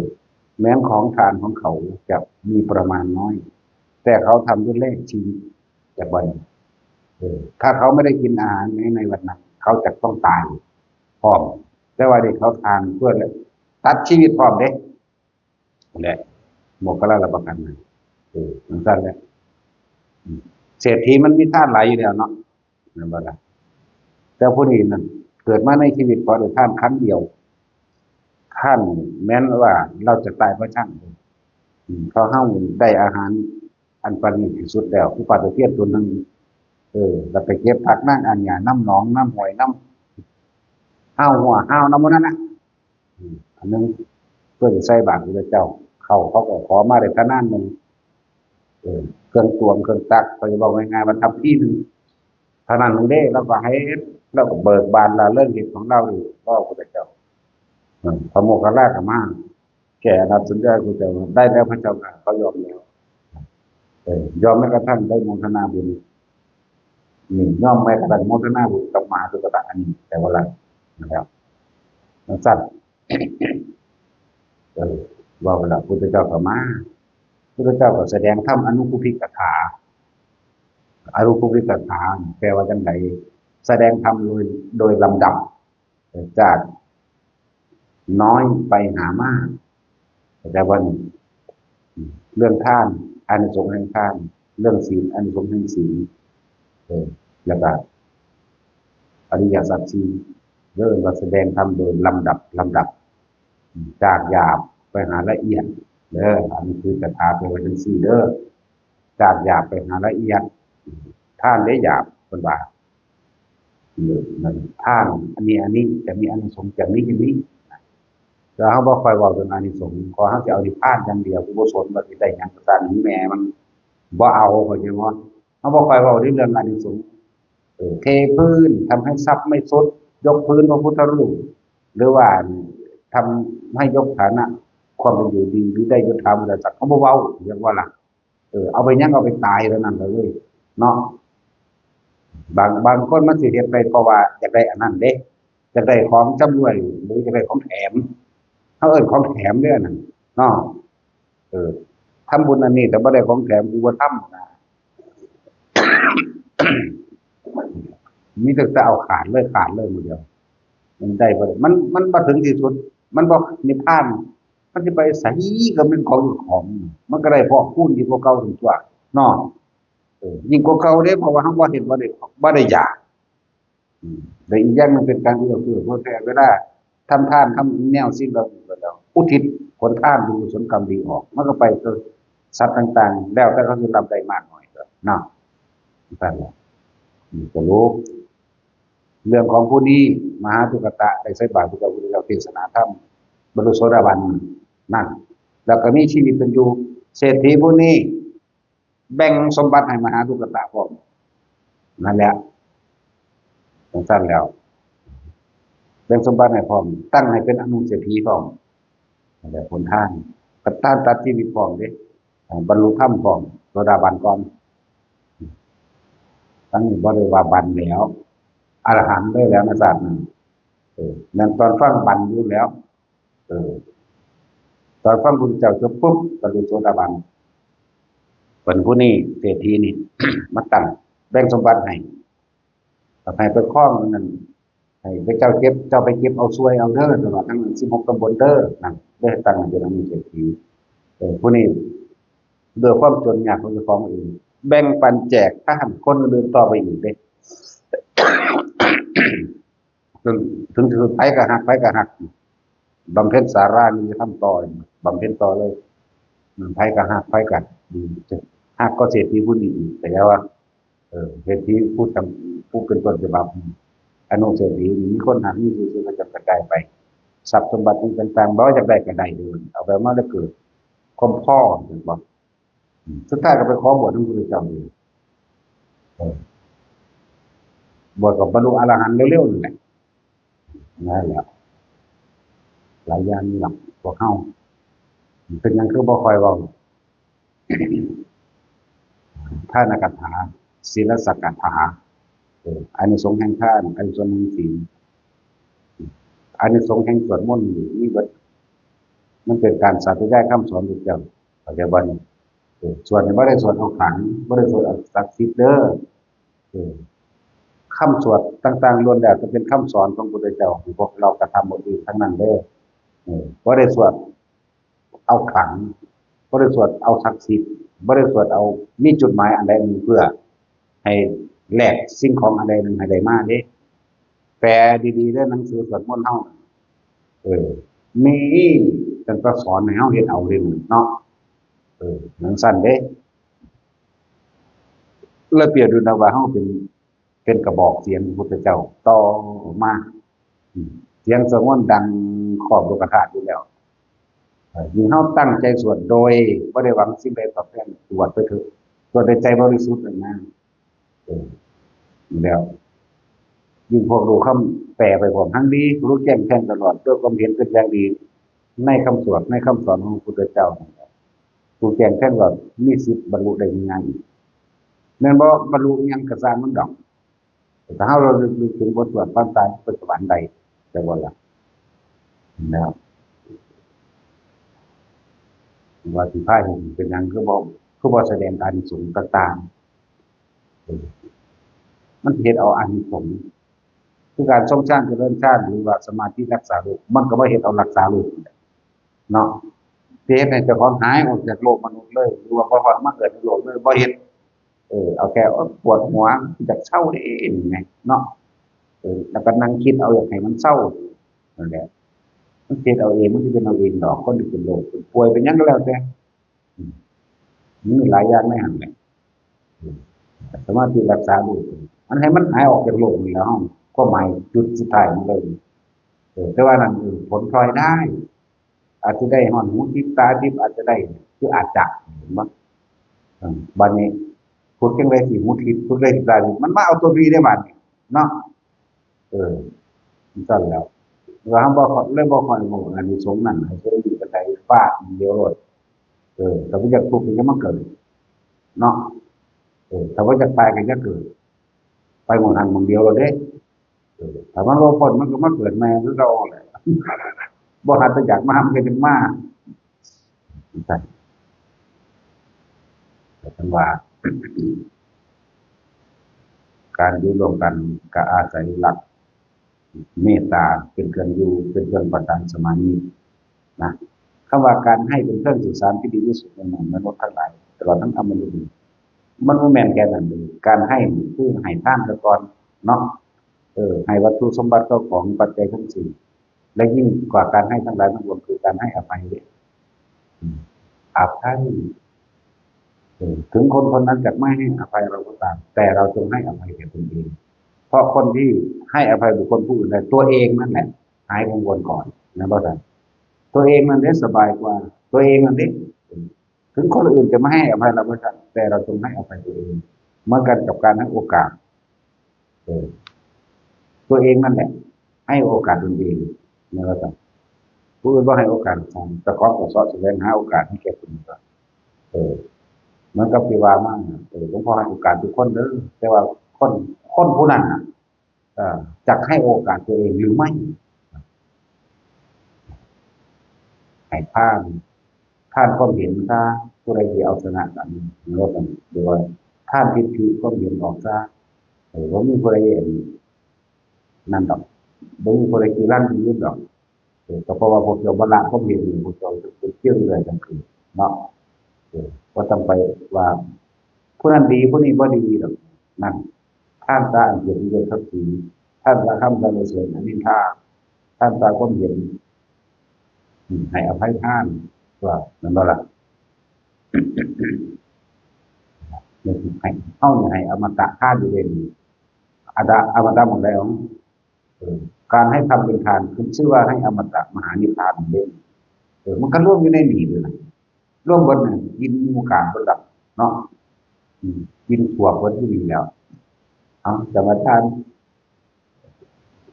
แม้ของทานของเขาจะมีประมาณน้อย แต่เขาทำด้วยแลกชีวิตจากวันนี้ เออ ถ้าเขาไม่ได้กินอาหารใน ในวันนั้น เขาจะต้องตายพร้อม แต่ว่านี่เขาทานเพื่อตัดชีวิตพร้อมเด้ นั่นแหละ โมคคัลลารับประกันให้ เออ จั่งซั้นแหละ อืม เศรษฐีมันมีทานหลายอยู่แล้วเนาะ แม่นบ่ล่ะ แต่ผู้นี้นั่น เกิดมาในชีวิตขอได้ทานครั้งเดียว ทานแม้นว่าเราจะตายเพราะทาน อืม เพราะเราได้อาหารอันประณีตที่สุดแล้ว คือปลาตะเพียนตัวหนึ่ง เออ แล้วไปเก็บผักนางอัญญา นำหนอง นำห้วย นำห้าวหัว ห้าวนำหมู่นั้นน่ะ อืม อันหนึ่ง เพื่อจะใส่บาตรพระเจ้า เข้าเขาก็ขอมาได้ขนาดหนึ่ง เออ เครื่องตวง เครื่องตวง เขาจะบอกง่ายๆว่าทัพพีหนึ่ง เท่านั้นหนึ่งเด้ เราก็ให้ เราก็เบิกบานละเรื่องเหตุของเราอยู่ ก็พระเจ้า อืม พระโมคคัลลาก็มา แก่อนัตตสัญญา พระเจ้าว่า ได้แล้วพระเจ้าค่ะ เขายอมแล้ว เออ ยอมแม้กระทั่งได้โมทนาบุญ อืม ยอมแม้กระทั่งโมทนาบุญกับมหาทุกขตะอันนี้ แต่ว่าละ นะครับ นั่นสั้น เออ ว่าเวลาพุทธเจ้าก็มา พุทธเจ้าก็แสดงธรรมอนุคุปปิกถา อนุคุปปิกถา แปลว่าจังได แสดงธรรมโดย โดยลำดับ จากน้อยไปหามาก แต่ว่านี่ เรื่องทาน อานิสงส์แห่งทาน เรื่องศีล อานิสงส์แห่งศีล เออ แล้วก็ อริยสัจสี่ เรื่องว่าแสดงธรรมโดยลำดับ ลำดับ จากหยาบไปหาละเอียด เด้อ อันนี้คือคาถาแปลว่าจังซี่เด้อ จากหยาบไปหาละเอียด ทานได้หยาบ เพิ่นว่า เออ นั่น ทาน อันนี้ อันนี้จะมีอานิสงส์ จะมี จะมี แต่เฮาบ่ค่อยเว้าเรื่องอานิสงส์ ขอเฮาสิเอานิพพานอย่างเดียว กูบ่สนว่าสิได้หยังก็ตาม แม่มัน บ่เอา เข้าใจบ่ เฮาบ่ค่อยเว้าในเรื่องอานิสงส์ เออ เทพื้น ทำให้ทรัพย์ไม่ทรุด ยกพื้นพระพุทธรูป หรือว่าทำให้ยกฐานะความเป็นอยู่ดี หรือได้ยศถาบรรดาศักดิ์ เขาบ่เว้า เรียกว่าล่ะ เออ เอาไปหยัง เอาไปตายเท่านั้นเลย เนาะ บาง บางคนมันสิเฮ็ดไปเพราะว่าอยากได้อันนั้นเด้ อยากได้ของชำร่วย หรืออยากได้ของแถม เขาเอิ้นของแถมเด้อนั่น เนาะ เออ ทำบุญอันนี้แต่บ่ได้ของแถม กูบ่ทำนะ มีแต่จะเอาขาดเลย ขาดเลยมื้อเดียว มันได้บ่ได้ มัน มันบ่ถึงที่สุด มันบ่นิพพาน มันสิไปไสก็เป็นของของ มันก็ได้พอกพูนยิ่งกว่าเก่าถึงตัว เนาะ เออ ยิ่งกว่าเก่าเด้ เพราะว่าเฮาบ่เฮ็ด บ่ได้ บ่ได้อยาก อืม และอีกอย่างหนึ่งเป็นการเอื้อเฟื้อเผื่อแผ่ เวลาทำทาน ทำแนวสิ่งเหล่านี้ก็แล้ว อุทิศผลทาน บุญกุศลกรรมดีออก มันก็ไปเกิดสัตว์ต่างๆ แล้วแต่เขาสิรับได้มากน้อยก็ เนาะ นั่นแหละ อืม สรุป เรื่องของผู้นี้ มหาทุกขตะ ได้ใส่บาตรพระเจ้า พระเจ้าเทศนาธรรม บรรลุโสดาบัน นั่น แล้วก็มีชีวิตเป็นอยู่ เศรษฐีผู้นี้ แบ่งสมบัติให้มหาทุกขตะพร้อม นั่นแหละ จั่งซั้นแล้ว แบ่งสมบัติให้พร้อม ตั้งให้เป็นอนุเศรษฐีพร้อม นั่นแหละผลทาน ก็ตัด ตัดชีวิตพร้อมเด้ บรรลุธรรมพร้อม โสดาบันก่อน ทั้งนี้บ่ได้ว่าบันแล้ว อรหันต์เลยแล้วนะ ศาสตร์นั้น เออ นั่นตอนฟังบันอยู่แล้ว เออ ตอนฟังพุทธเจ้าจบปุ๊บ บรรลุโสดาบัน เป็นผู้นี้ เศรษฐีนี่ มาตั้ง แบ่งสมบัติให้ ให้ไปครองนั่น ให้พระเจ้าเก็บ เจ้าไปเก็บเอาส่วยเอาเด้อ ตลอดทั้งสิบหกตำบลเด้อ นั่น ได้ตั้งให้เป็นอนุเศรษฐี เออ ผู้นี้ ด้วยความจนยากของเจ้าของเอง แบ่งปันแจกทหารคนอื่นต่อไปอีกเด้ ถึง ถึง ถึงไผก็ฮัก ไผก็ฮัก บำเพ็ญสารานิยธรรมต่อ บำเพ็ญต่อเลย ไผก็ฮัก ไผก็ อืม ฮักก็เศรษฐีผู้นี้อีก แต่ว่า เออ เศรษฐีผู้ทำ ผู้เป็นต้นฉบับ อนุเศรษฐีนี่มีคนฮัก มีชื่อเสียงกระจัดกระจายไป ทรัพย์สมบัติต่างๆ บ่อยากได้ก็ได้เด้อ เอาไปมาแล้วเกิดความพอ เห็นบ่ อืม สุดท้ายก็ไปขอบวชนำพระพุทธเจ้าเอง เออ บวชก็บรรลุอรหันต์เร็วๆ นั่นแหละ นั่นแหละ หลายอย่างนี่ล่ะ พวกเฮา เป็นหยังคือบ่ค่อยเว้า ทานกถา ศีลสักถา เออ อานิสงส์แห่งทาน อานิสงส์แห่งศีล อานิสงส์แห่งสวดมนต์นี่มีเบิด มันเป็นการสาธยายคำสอนพระเจ้า เข้าใจบ่นี่ เออ สวดนี่บ่ได้สวดเอาขลัง บ่ได้สวดเอาศักดิ์สิทธิ์เด้อ เออ คำสวดต่างๆ ล้วนแล้วแต่เป็นคำสอนของพระพุทธเจ้า ที่พวกเรากระทำเอาเองทั้งนั้นเด้อ เออ บ่ได้สวดเอาขลัง บ่ได้สวดเอาศักดิ์สิทธิ์ บ่ได้สวดเอา มีจุดหมายอันใดหนึ่งเพื่อให้แลกสิ่งของอันใดหนึ่งให้ได้มาเด้ แปลดีๆ เด้อ หนังสือสวดมนต์เฮา เออ มีตั้งแต่สอนให้เฮาเฮ็ดเอาเด้เนาะ เออ จั่งซั้นเด้ แล้วเปรียบดูนะว่าเฮาเป็น เป็นกระบอกเสียงพระพุทธเจ้าต่อออกมา อืม เสียงสวดมนต์ดังครอบโลกธาตุอยู่แล้ว เออ ยิ่งเฮาตั้งใจสวดโดยบ่ได้หวังสิ่งใดตอบแทน สวดไปเถอะ สวดด้วยใจบริสุทธิ์เลยนะ เออ นี่แล้ว ยิ่งพวกรู้คำแปลไปพร้อม ทั้งดี รู้แจ้งแทงตลอด ด้วยความเห็นเป็นอย่างดี ในคำสวด ในคำสอนของพระพุทธเจ้า รู้แจ้งแทงตลอด มีสิทธิ์บรรลุได้ง่ายๆ แม่นบ่ บรรลุหยังก็ซ่างมันดอก แต่ถ้าเราลึกๆ ถึงบทสวดความตาย ไปสวรรค์ได้ แต่ว่าล่ะ แล้ว ว่าสิพาเห็นเป็นหยัง คือบ่ คือบ่แสดงอานิสงส์ต่างๆ เออ มันเฮ็ดเอาอานิสงส์ คือการทรงฌานเจริญฌาน หรือว่าสมาธิรักษาโรค มันก็บ่เฮ็ดเอารักษาโรคเนาะ สิเฮ็ดให้เจ้าของหายออกจากโลกมนุษย์เลย หรือว่าบ่ฮอดมาเกิดในโลกเลย บ่เฮ็ด เออ เอาแค่ โอ๊ย ปวดหัว อยากเซาเด้ นี่ไงเนาะ เออ แล้วก็นั่งคิดเอาอยากให้มันเซา นั่นแหละ มันเฮ็ดเอาเอง มันสิเป็นเอาเองดอก คนที่เป็นโรค เป็นป่วย เป็นหยังก็แล้วแต่ อืม มันมีหลายอย่างในหั้นแหละ อืม สมาธิรักษาโรค มันให้มันหายออกจากโรคนี่แหละ ความหมายจุดสุดท้ายมันเลย เออ แต่ว่านั่น เออ ผลพลอยได้ อาจจะได้ฮอดหูทิพย์ตาทิพย์ อาจจะได้ คืออาจจะ เห็นบ่ เออ บัดนี้ พูดจั่งใดสิหูทิพย์ พูดจั่งใดสิตาทิพย์ มันมาเอาตัวนี้ได้บัดนี้ เนาะ เออ จั่งซั้นแล้ว ว่าบ่ค่อย เลยบ่ค่อยเว้าอานิสงส์นั่น ให้เพิ่นอยู่กันได้ ฟาดเดียวโลด เออ ถ้าบ่อยากทุกข์ก็อย่ามาเกิด เนาะ เออ ถ้าบ่อยากตายก็อย่าเกิด ไปหม่องหั้นหม่องเดียวโลดเด้ เออ ถ้ามันบ่พ้นมันก็มาเกิดใหม่คือเก่าแหละ บ่หาแต่อยากมา มันก็จั่งมา จั่งซั้น แต่ท่านว่า การอยู่ร่วมกันก็อาศัยหลักเมตตาเป็นเครื่องอยู่ เป็นเครื่องประสานสมาธินะ คำว่าการให้เป็นเครื่องสื่อสารที่ดีที่สุดในหมู่มนุษย์ทั้งหลาย ตลอดทั้งอมนุษย์ มันบ่แม่นแค่นั้นเลย การให้นี่คือให้ทานซะก่อนเนาะ เออ ให้วัตถุสมบัติเข้าของปัจจัยทั้งสิ้น และยิ่งกว่าการให้ทั้งหลายทั้งปวงคือการให้อภัยเด้ อืม อภัย เออ ถึงคนคนนั้นจะไม่ให้อภัยเราก็ตาม แต่เราจงให้อภัยแก่ตนเอง เพราะคนที่ให้อภัยบุคคลผู้อื่นได้ ตัวเองนั่นแหละ หายกังวลก่อน นะบ่าซั่น ตัวเองนั่นเด้สบายกว่า ตัวเองนั่นเด้ ถึงคนอื่นจะไม่ให้อภัยเราก็ช่าง แต่เราจงให้อภัยตัวเอง เหมือนกันกับการให้โอกาส เออ ตัวเองนั่นแหละ ให้โอกาสตนเอง นะว่าซั่น ผู้อื่นบ่ให้โอกาส เจ้าของก็เสาะแสวงหาโอกาสให้แก่คนอื่น เออ เหมือนกับที่ว่ามา เออ หลวงพ่อให้โอกาสทุกคนเด้อ แต่ว่าคน คนผู้นั้นน่ะ เอ่อ จักให้โอกาสตัวเองหรือไม่ ให้ทาน ทานความเห็นซะ ผู้ใดสิเอาชนะกัน หรือว่า หรือว่าทานทิฏฐิความเห็นออกซะ เออ บ่มีผู้ใด นั่นดอก บ่มีผู้ใดขี้รั้นขี้ยืนดอก เออ ก็เพราะว่าพวกเจ้าบ่ละความเห็นนี่ พวกเจ้าจะเป็นเรื่องใดกันคือ เนาะ เออ บ่ต้องไปว่า ผู้นั้นดี ผู้นี้บ่ดีดอก นั่น ทานซะอันเกียรติยศศักดิ์ศรี ทานซะคำสรรเสริญอนินทา ทานซะความเห็น อืม ให้อภัยทาน ว่า นั่นบ่ล่ะ เนี่ยให้เฮาเนี่ยให้อมตะทานอยู่เด้นี่ อมตะ อมตะหม่องใดของ เออ การให้ทำเป็นทานขึ้นชื่อว่าให้อมตะมหานิพพานเด้ เออ มันก็รวมอยู่ในนี่เลยนะ รวมเบิดน่ะ กินหมู่กลางเบิดละเนาะ อืม กินขวบเบิดอยู่นี่แล้ว เอา สมาทาน